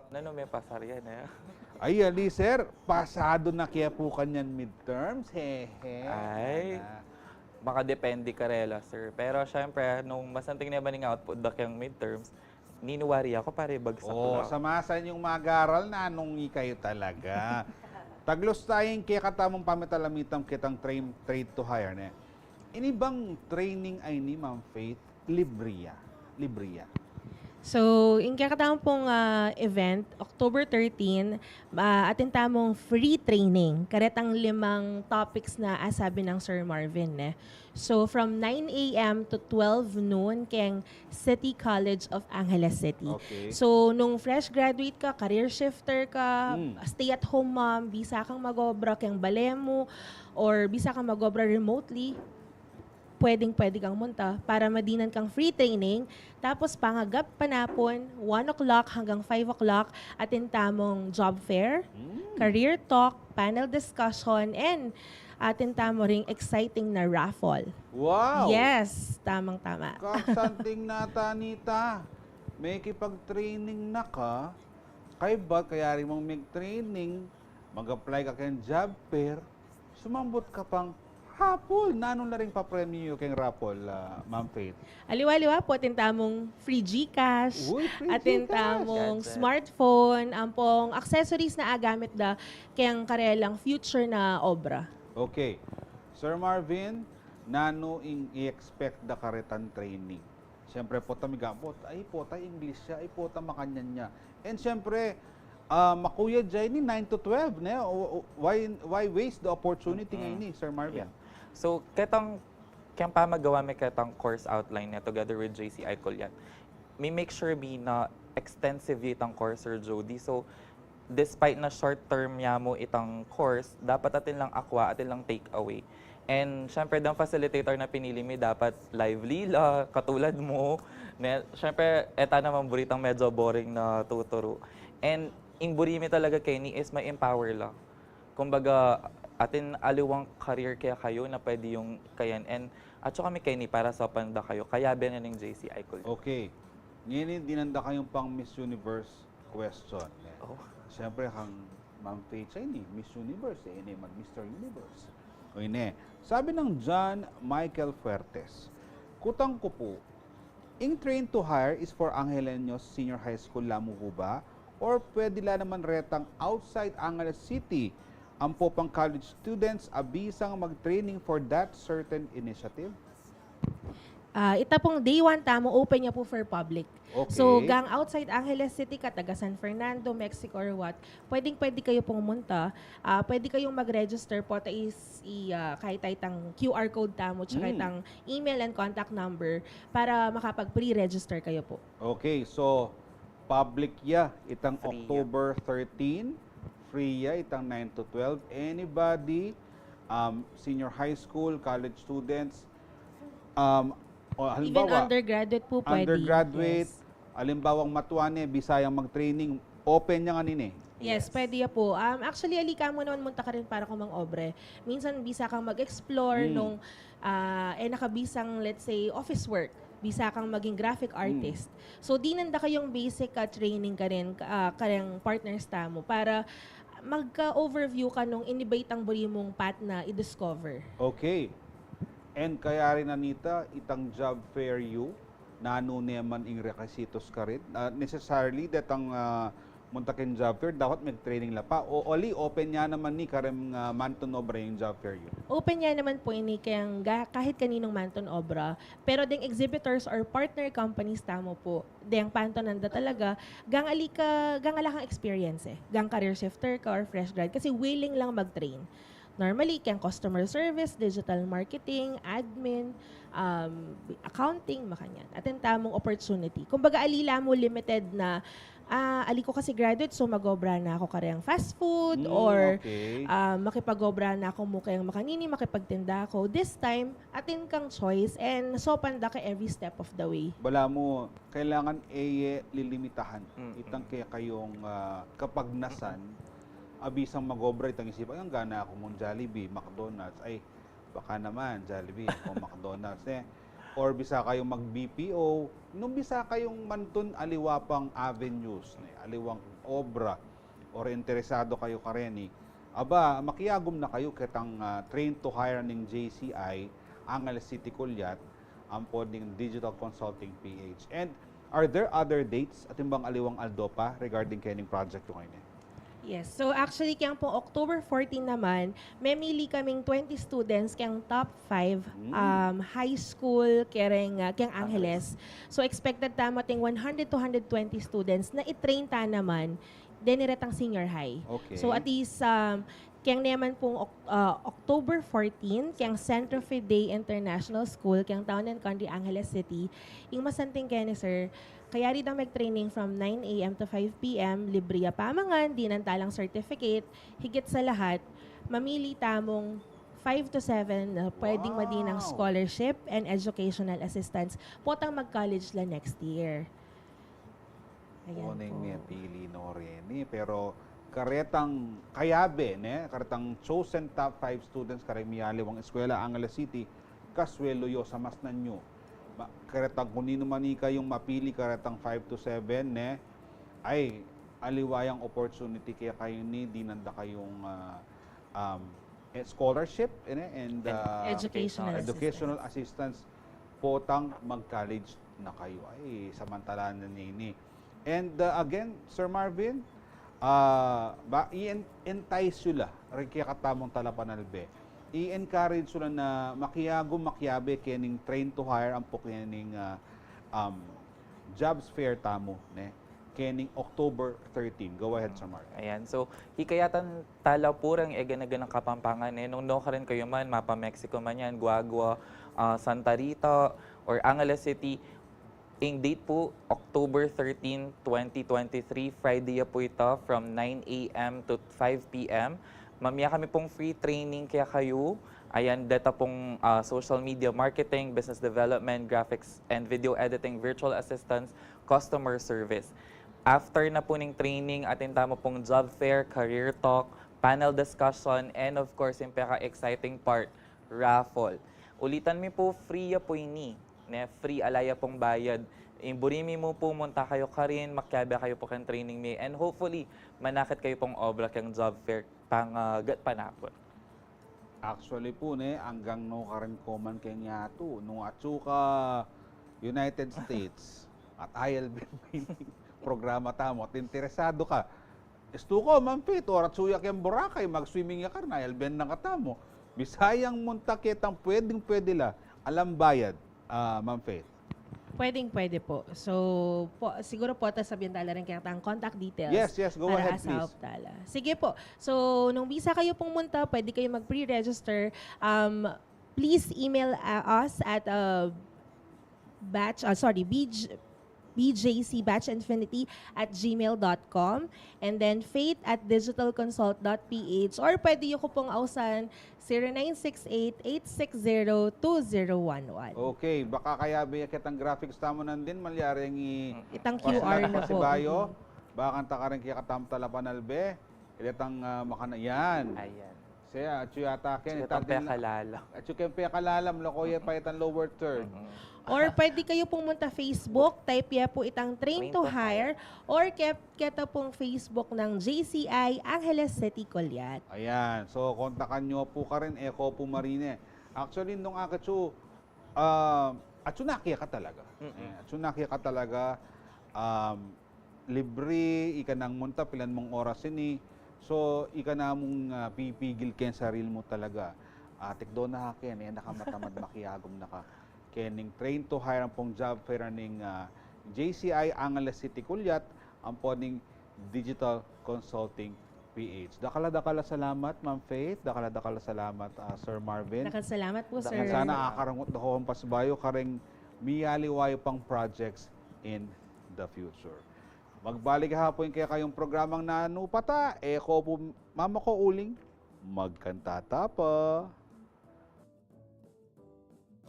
Nanu, me pasar yan, e? Ay, ali, sir. Pasado na ke pu kanyan midterms. He, he. Ay. Makadepende karela, sir. Pero, syempre, nung masanting ne ba ning output da keng midterms, ninu wari aku para ibagsak la. O, sa masa yung mag-aral, nanung ikayu talaga. Taglus tayang kekatamung pamitalamitan ketang train, trade to hire, ne? Ini bang training a ini, Ma'am Faith, libre ya? Libre ya? So, ing kekatamu pung, ah, event, October thirteen, ah, atin tamung free training. Karetang limang topics na asabi nang Sir Marvin, ne? So, from nine A M to twelve noon keng City College of Angeles City. Okay. So, nung fresh graduate ka, career shifter ka, stay-at-home mom, bisa kang mag-obra keng bale mu, or bisa kang mag-obra remotely, pwedeng-pwede kang munta para madinan kang free training. Tapos, pangagap panapun, one o'clock hanggang five o'clock, atin tamung job fair, career talk, panel discussion, and atin tamu ring exciting na raffle. Wow! Yes, tamang-tama. Kagsanting na ta nita, mekipag-training na ka, kaybat kayari mung mig-training, mag-apply ka keng job fair, sumambut ka pang raffle. Nanu na ring papremyu yu keng raffle, ah, Ma'am Faith? Aliwa-aliwa pu, atin tamung free GCash, uy, free atin GCash, tamung gadget, smartphone, ampong accessories na agamit da keng karelang future na obra. Okay. Sir Marvin, nanu ing i-expect da karetang training? Siyempre, pota, miga, pota, ay, pota, English ya, ay, pota, makanyan ya. And siyempre, ah, makuyad ya ini, nine to twelve, ne? O, o, why, why waste the opportunity nga ini, Sir Marvin? Yeah. So, ketang, keng pamagawa mi ketang course outline ne, together with J C Icolan, mi-make sure mi na extensive itang course, Sir Jody. So, despite na short term ya mu itang course, dapat atin lang akwa, atin lang take away. And syempre, dang facilitator na pinili mi, dapat lively la, katulad mu. Ne, syempre, e ta naman buri itang medyo boring na tuturu. And ing buri mi talaga keni is ma-empower la. Kumbaga, atin aliwang career kaya kayu na pwede yung kayan. And atsu kami keni para saupan da kayu. Kayabe na ning J C I Kuliyat. Okay. Ngeni, dinan da kayung pang Miss Universe question, ne? Oh. Siyempre, kang Ma'am Faith, siya ini, Miss Universe, e, ini man Mister Universe. O, ini. Sabi ng John Michael Fuertes, kutang ku pu, ing train to hire is for Angeleños Senior High School la mu pu ba? Or pwede la naman retang outside Angeles City, ampo pang college students a bisang mag-training for that certain initiative? Ah, ita pung day one tamu, open ya pu for public. Okay. So, gang outside Angeles City ka, taga San Fernando, Mexico or what, pwedeng pwede kayu pung munta. Ah, pwede kayung mag-register pu, ta is i, ah, kahit itang Q R code tamu, tsaka Mm. itang email and contact number para makapag-pre-register kayu pu. Okay, so public ya itang Free ya. October thirteen, free ya itang nine to twelve. Anybody, um, senior high school, college students, um, o Even halimbawa, undergraduate pu pwede. undergraduate, Yes. alimbawang matuan ne, bisa yang mag-training, open ya nganini. Yes, Yes. pwede ya pu. Um, actually, ali ka mu naman munta karin para kung mang-obra. Minsan, bisa kang mag-explore Mm. nung, ah, e na ka bisang, let's say, office work. Bisa kang maging graphic artist. So, dinan da kayung basic ka training karin, ah, kareng partners tamu para magka-overview ka nung ini ba itang buri mung path na i-discover. Okay. And kaya rin, Anita, itang job fair yu, nanu ne man ing requisitos karin? Ah, necessarily, detang, ah, munta king job fair, dapat mag-training la pa. O, ali, open ya naman ni kareng, ah, mantu ning obra ing job fair yu. Open ya naman pu ini keng ga-, kahit kaninung mantu ning obra, pero deng exhibitors or partner companies tamu pu, deng pantunan da talaga, gang ali ka, gang ala kang experience e. Gang career shifter ka or fresh grad, kasi willing lang mag-train. Normally, keng customer service, digital marketing, admin, um, accounting, makanyan. Atin tamung opportunity. Kumbaga, ali la mu limited na, ah, ali ku kasi graduate, so mag-obra na ku kareng fast food Mm, or okay. ah, makipag-obra na ku mu keng makanini, makipagtinda ku. This time, atin kang choice and saupan da ka every step of the way. Balamu, kailangan e ye lilimitahan Mm, itang mm. kekayung, ah, kapagnasan, a bisang mag-obra, itang isipan, "Ay, gana ku mung Jollibee, McDonald's, ay, baka naman, Jollibee o McDonald's, ne?" Or bisa kayung mag-B P O, nung bisa kayung mantun aliwa pang avenues, ne? Aliwang obra or interesado kayu kareni, aba, makiagum na kayu ketang, ah, train to hire ning J C I, Angeles City Kuliyat, ampo ning Digital Consulting P H. And are there other dates? Atin bang aliwang aldo pa regarding kening project yu ngeni? Yes. So actually, keng pung October fourteen naman, memili kaming twenty students keng top five, Mm. um, high school, kereng, uh, keng Angeles. So expected tamu ating one hundred to hundred twenty students na i-train ta naman, deni retang senior high. Okay. So at least, um, keng neman pung Oc-, uh, October fourteen, keng Centro Fidei International School, keng Town and Country, Angeles City, ing masanting keni, sir, kayari dang mag-training from nine A M to five P M, libre ya pamangan, dinan ta lang certificate, higit sa lahat, mamili tamung five to seven na pwedeng Wow. madinang scholarship and educational assistance potang mag-college la next year. Ayan Uneng po. mepili no reni, pero karetang kayabe, ne? Karetang chosen top five students kareng mialiwang eskwela, Angeles City, kaswelu yu sa mas nanyu. Ma-, karetang kung ninu man ikayung mapili, karetang five to seven, ne? Ay, aliwa yang opportunity kekayu ini, dinan da kayung, ah, um, eh, scholarship, ne? And, And ah, educational educational assistance. Assistance potang mag-college na kayu. Ay, samantalan na nini. And, ah, again, Sir Marvin, ah, ba, i-en-, entice yu la, reng kekatamung talapanalbe. I-encourage yu la na makiagum, makiabe kening train to hire, ampo kening, ah, um, jobs fair tamu, ne? Kening October thirteen. Go ahead, Sir Marvin. Ayan. So, hikayatan ta la pu reng egana-ganang Kapampangan, e. Nung nukarin kayu man, mapa-Mexico man yan, Guagua, ah, Santa Rita, or Angeles City, Ing date po, October thirteen, twenty twenty-three, Friday ya po ita, from nine a m to five p m. Mamie kami pong free training kekayu. Ayan, deta pong, ah, social media marketing, business development, graphics and video editing, virtual assistants, customer service. After na po ning training, atin tamu pong job fair, career talk, panel discussion, and of course, yung peka-exciting part, raffle. Ulitan mi po, free ya po ini. Ne, free, ala ya pong bayad. Ing buri mi mu po, munta kayu karin, makiabe kayu po keng training mi, and hopefully, manakit kayu pong obra keng job fair, pangagat panapun. Actually po, ne, anggang nukarin ko man keng yatu, nung atsu ka United States, at I L B programa tamu, at interesado ka, istu ko, Ma'am Faith, oras suya keng Boracay, mag-swimming ya karin, I L B na katamu. Bisayang munta ketang pwedeng-pwede la, alang bayad, ah, Ma'am Faith. Pwedeng-pwede po. So, po, siguro po, ta sabian tala rin kaya ang contact details. Yes, yes, go para ahead, sa please. Hop tala. Sige po. So, nung bisa kayo pong munta, pwede kayo mag-pre-register. Um, please email, uh, us at, uh, batch, uh, sorry, B J, B J C batch infinity at gmail dot com, and then faith at digital consult dot P H, or pwede niyo ko pong ausan, zero nine six eight, eight six zero, two zero one one. Okay, baka kayabe ya ketang graphics tamu nandin, malyari yang i-, itang Q R na po. Pasibayo, baka kanta ka rin kaya katamtala panalbe, iletang, ah, makana-, yan. Ayan. Siya, atsu yata ken, atsu itang pekalalam. Atsu ken pekalalam, lako ya pa itang lower third. Mm-mm. Or pwede kayo pong munta Facebook, type ya po itang Train to Hire, or ke-, keta pong Facebook ng J C I Angeles City, Coleat. Ayan. So, kontakan niyo po karin, e ko po marine. Actually, nung akatsu, ah, atsu na kaya ka talaga. Mm-mm. Eh, atsu na kaya ka talaga, um, libre, ika nang munta, pilan mung oras ini. So, ika na mung, ah, pipigil keng sarili mu talaga. Atik do na ka ken, e na ka matamad makiagum na ka. Kening Train to Hire ampong job fair ning, ah, J C I Angeles City, Coleat, ampo ning Digital Consulting P H. Dakal a dakal a salamat, Ma'am Faith. Dakal a dakal a salamat, ah, Sir Marvin. Dakal a salamat po, sir. Sana akarangut da kong pasibayu kareng miyaliwa yu pang projects in the future. Magbalik ha po ing kekayung programang Nanu Pata. E ko po, mama ko uling, magkanta ta pa.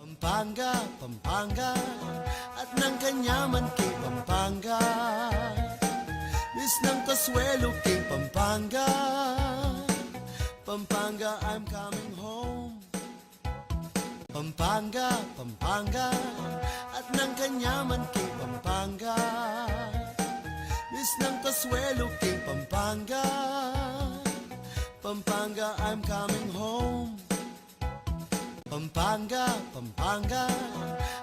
Pampanga, Pampanga, at nang kanyaman king Pampanga. Miss ng kasuelo king Pampanga. Pampanga, I'm coming home. Pampanga, Pampanga, at nang kanyaman king Pampanga. Miss ng kasuelo king Pampanga. Pampanga, I'm coming home. Pampanga, Pampanga,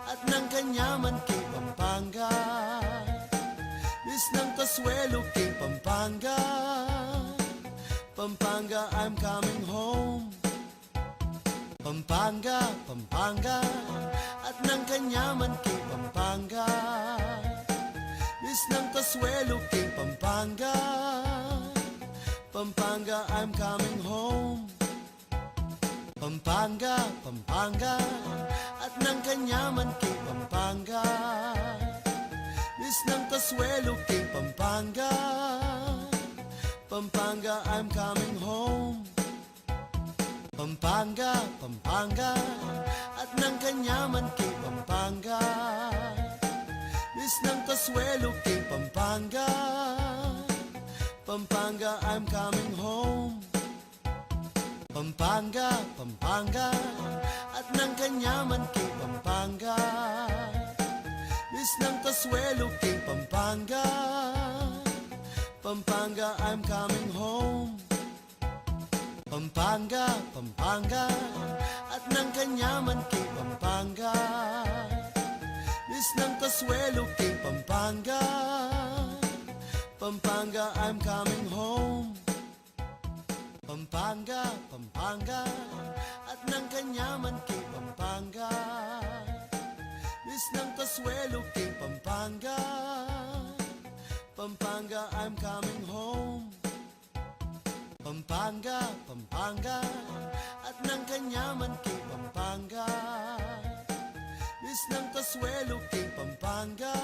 at nang kanyaman king Pampanga. Miss ng kasuelo king Pampanga. Pampanga, I'm coming home. Pampanga, Pampanga, at nang kanyaman king Pampanga. Miss ng kasuelo king Pampanga. Pampanga, I'm coming home. Pampanga, Pampanga, at nang kanyaman king Pampanga. Miss ng kasuelo king Pampanga. Pampanga, I'm coming home. Pampanga, Pampanga, at nang kanyaman king Pampanga. Miss ng kasuelo king Pampanga. Pampanga, I'm coming home. Pampanga, Pampanga, at nang kanyaman king Pampanga. Miss ng kasuelo king Pampanga. Pampanga, I'm coming home. Pampanga, Pampanga, at nang kanyaman king Pampanga. Miss ng kasuelo king Pampanga. Pampanga, I'm coming home. Pampanga, Pampanga, at nang kanyaman king Pampanga. Miss ng kasuelo king Pampanga. Pampanga, I'm coming home. Pampanga, Pampanga, at nang kanyaman king Pampanga. Miss Nang kasuelu king Pampanga,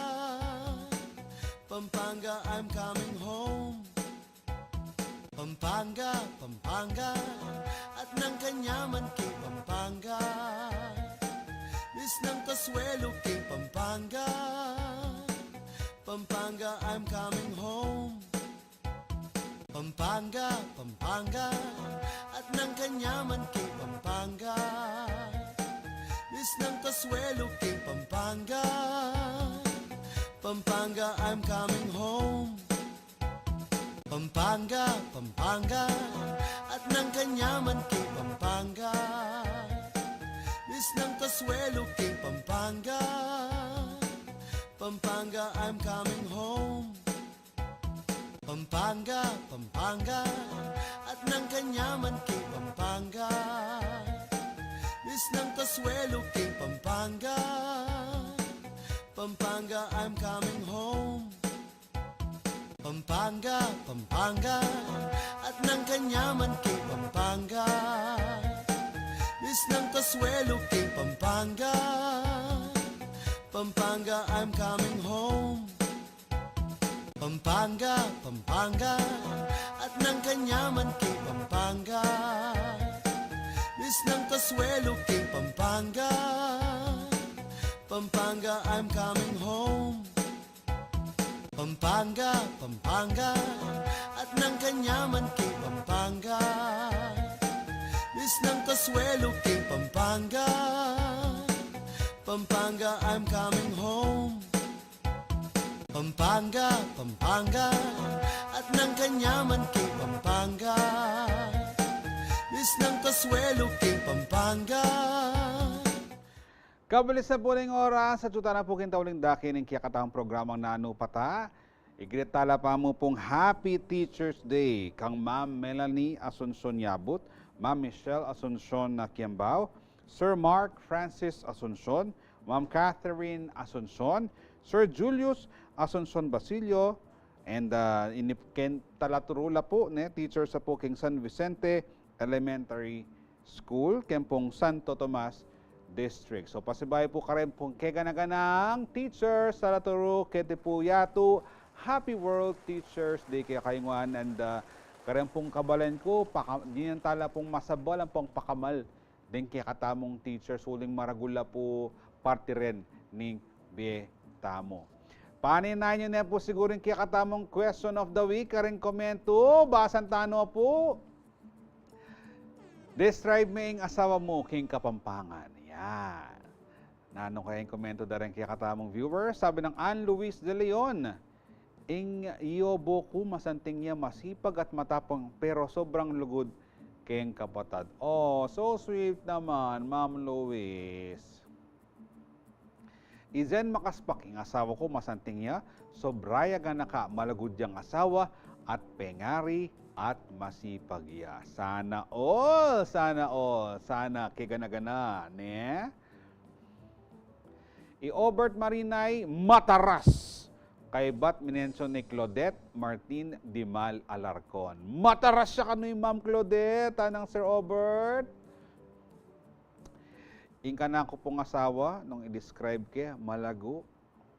Pampanga, I'm coming home. Pampanga, Pampanga, at nang kanyaman king Pampanga. Miss nang kasuelu king Pampanga, Pampanga, I'm coming home. Pampanga, Pampanga, at nang kanyaman king Pampanga. Miss nang kasuelu king Pampanga, Pampanga, I'm coming home. Pampanga, Pampanga, at nang kanyaman king Pampanga. Miss nang kasuelu king Pampanga, Pampanga, I'm coming home. Pampanga, Pampanga, at nang kanyaman king Pampanga. Miss nang kasuelu king Pampanga, Pampanga, I'm coming home. Pampanga, Pampanga, at nang kanyaman king Pampanga. Miss nang kasuelu king Pampanga, Pampanga, I'm coming home. Pampanga, Pampanga, at nang kanyaman king Pampanga. Miss nang kasuelu king Pampanga, Pampanga, I'm coming home. Pampanga, Pampanga, at nang kanyaman king Pampanga. Miss nang kasuelu king Pampanga, Pampanga, I'm coming home. Pampanga, Pampanga, at nang kanyaman king Pampanga. Miss nang kasuelu king Pampanga. Kabilis na pu ning oras, at atyu tana pu king tauling dake ning kekatamung programang Nanu Pa Ta. I-greet tala pa mu pung Happy Teacher's Day kang Ma'am Melanie Asuncion Yabut, Ma'am Michelle Asuncion na Kiambao, Sir Mark Francis Asuncion, Ma'am Catherine Asuncion, Sir Julius Asuncion Basilio, and, ah, ini ken talaturu la pu, ne, teacher sa pu king San Vicente Elementary School, ken pung Santo Tomas District. So, pasibayu pu karin pung kegana-ganang teachers, talaturu, keti pu yatu, Happy World Teachers Day kekayu ngan, and, ah, karin pung kabalen ku, paka-, dinan tala pung masabal ampong pakamal ding kekatamung teachers uling maragul la pu parti rin ning bie tamu. Paninayan yu ne pu siguru ing kekatamung question of the week, karing komentu, basan tanu pu. Describe me ing asawa mu king Kapampangan. Yan. Nanu kaya ing komentu da ring kekatamung viewer? Sabi nang Ann Luis de Leon, ing yobo ku masanting ya, masipag at matapang, pero sobrang lugud keng kapatad. Oh, so sweet naman, Ma'am Luis. I Zen Makaspak, ing asawa ku masanting ya, sobra ya ganaka, malugud yang asawa, at pengari, at masipag ya. Sana all, sana all, sana kegana-gana, ne? I Obert Marinay, mataras. Kaybat minension ni Claudette Martin Dimal Alarcon. Mataras ya kanu i Ma'am Claudette, anang Sir Obert. Ing kanaku pung asawa, nung i-describe ke, malagu,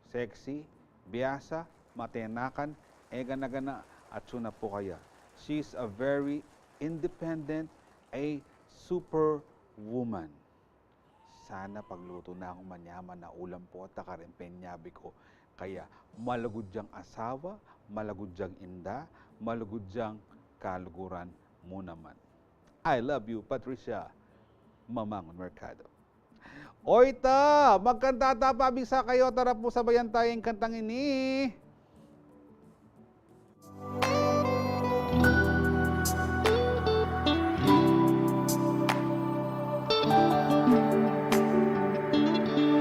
sexy, biasa, matenakan, e gana-gana, atsu na pu kaya. She's a very independent, a super woman. Sana paglutu na kung manyaman a ulam pu at karin penyabi ku. Kaya malugud yang asawa, malugud yang inda, malugud yang kaluguran mu naman. I love you, Patricia Mamangon Mercado. Oy ta, magkanta ta, pabisa kayu, tara pu sabayan taya ing kantang ini.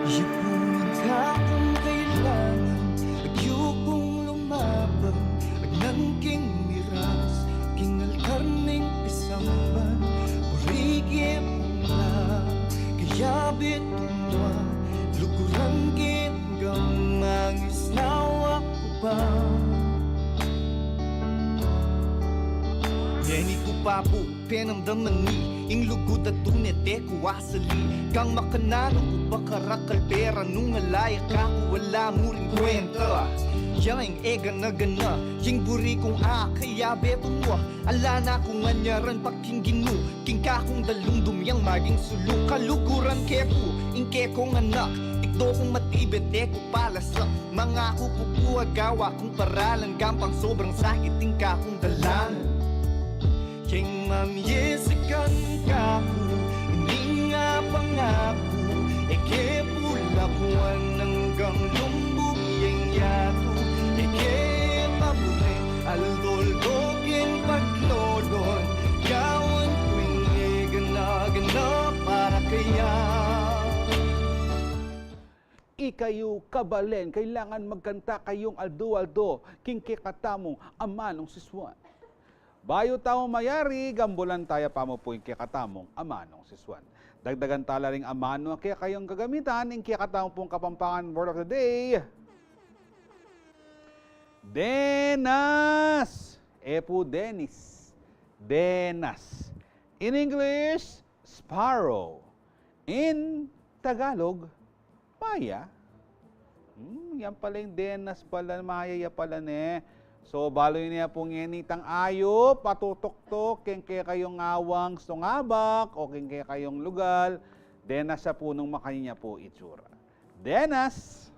Yapunan ka kung kailangan, agyuku lumabang, agnang king miras, king altar ning pisamban, purihin mu la, kaya bituan, lukuran king gamangisnawa. Pabu, penamdaman ni, ing lugud a tune te ku asali. Kang makananu ku ba karakal pera nung ala ya kaku ala mu ring kwenta. Yang ing egana-gana, yang buri kung akayabe ku mu. Ala na kung anyaran pa king Ginu, king kakung dalumdum yang maging sulu. Kaluguran ke ku, ing kekong anak, ikdo kung matibe te ku palasak. Mangaku ku ku agawa kung paralan gampang sobrang sakit ing kakung dalan. Keng mamyesikan kaku, ining a pangaku, e ke pulakuan anggang lumbug yeng yatu, e ke paburen aldo-aldo keng paglolon, gawan ku ing egana-gana para keya. Ikayu, kabalen, kailangan magkanta kayung aldo-aldo king kekatamung amanung sisuan. Bayu tamu mayari, gambulan taya pa mu pu ing kekatamung amanung sisuan. Dagdagan tala ring amanu a kekayung gagamitan, ing kekatamu pung Kapampangan word of the day, denas. E pu Dennis. Denas. In English, sparrow. In Tagalog, maya. Hmm, yan pala ing denas pala, maya ya pala ne. So, balu yu ne pu ngeni, itang ayup a tutuktuk keng kekayung awang sungabak o keng kekayung lugal, denas ya pu nung makanyan ya pu itsura. Denas.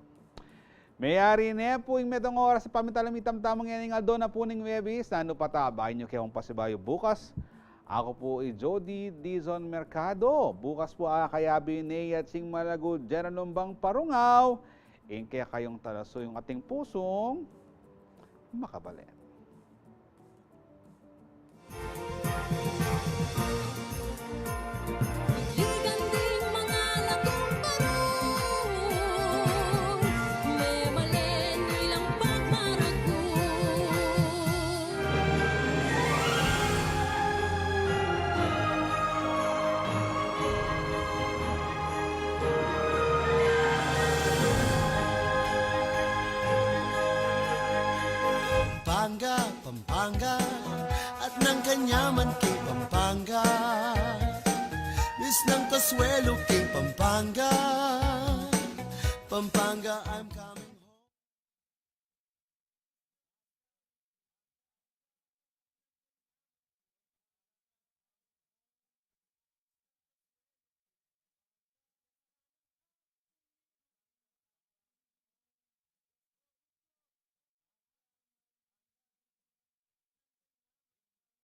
Meyari ne pu ing metung oras a pamitalem ing tamtamung ngeni ing aldo na pu ning Huwebes. Nanu pa ta, abayan yu ke kung pasibayu bukas. Aku pu i Jody Dizon Mercado. Bukas pu akayabe yu ne i ating malagu General Lumbang Parungaw, ing kekayung talasuyung, ating pusung makabalen. Ligan ding mangalakung barung, memalen ilang pagmaragu. Pampanga, Pampanga, at nang kanyaman king Pampanga. Miss ng Consuelo king Pampanga. Pampanga, I'm coming.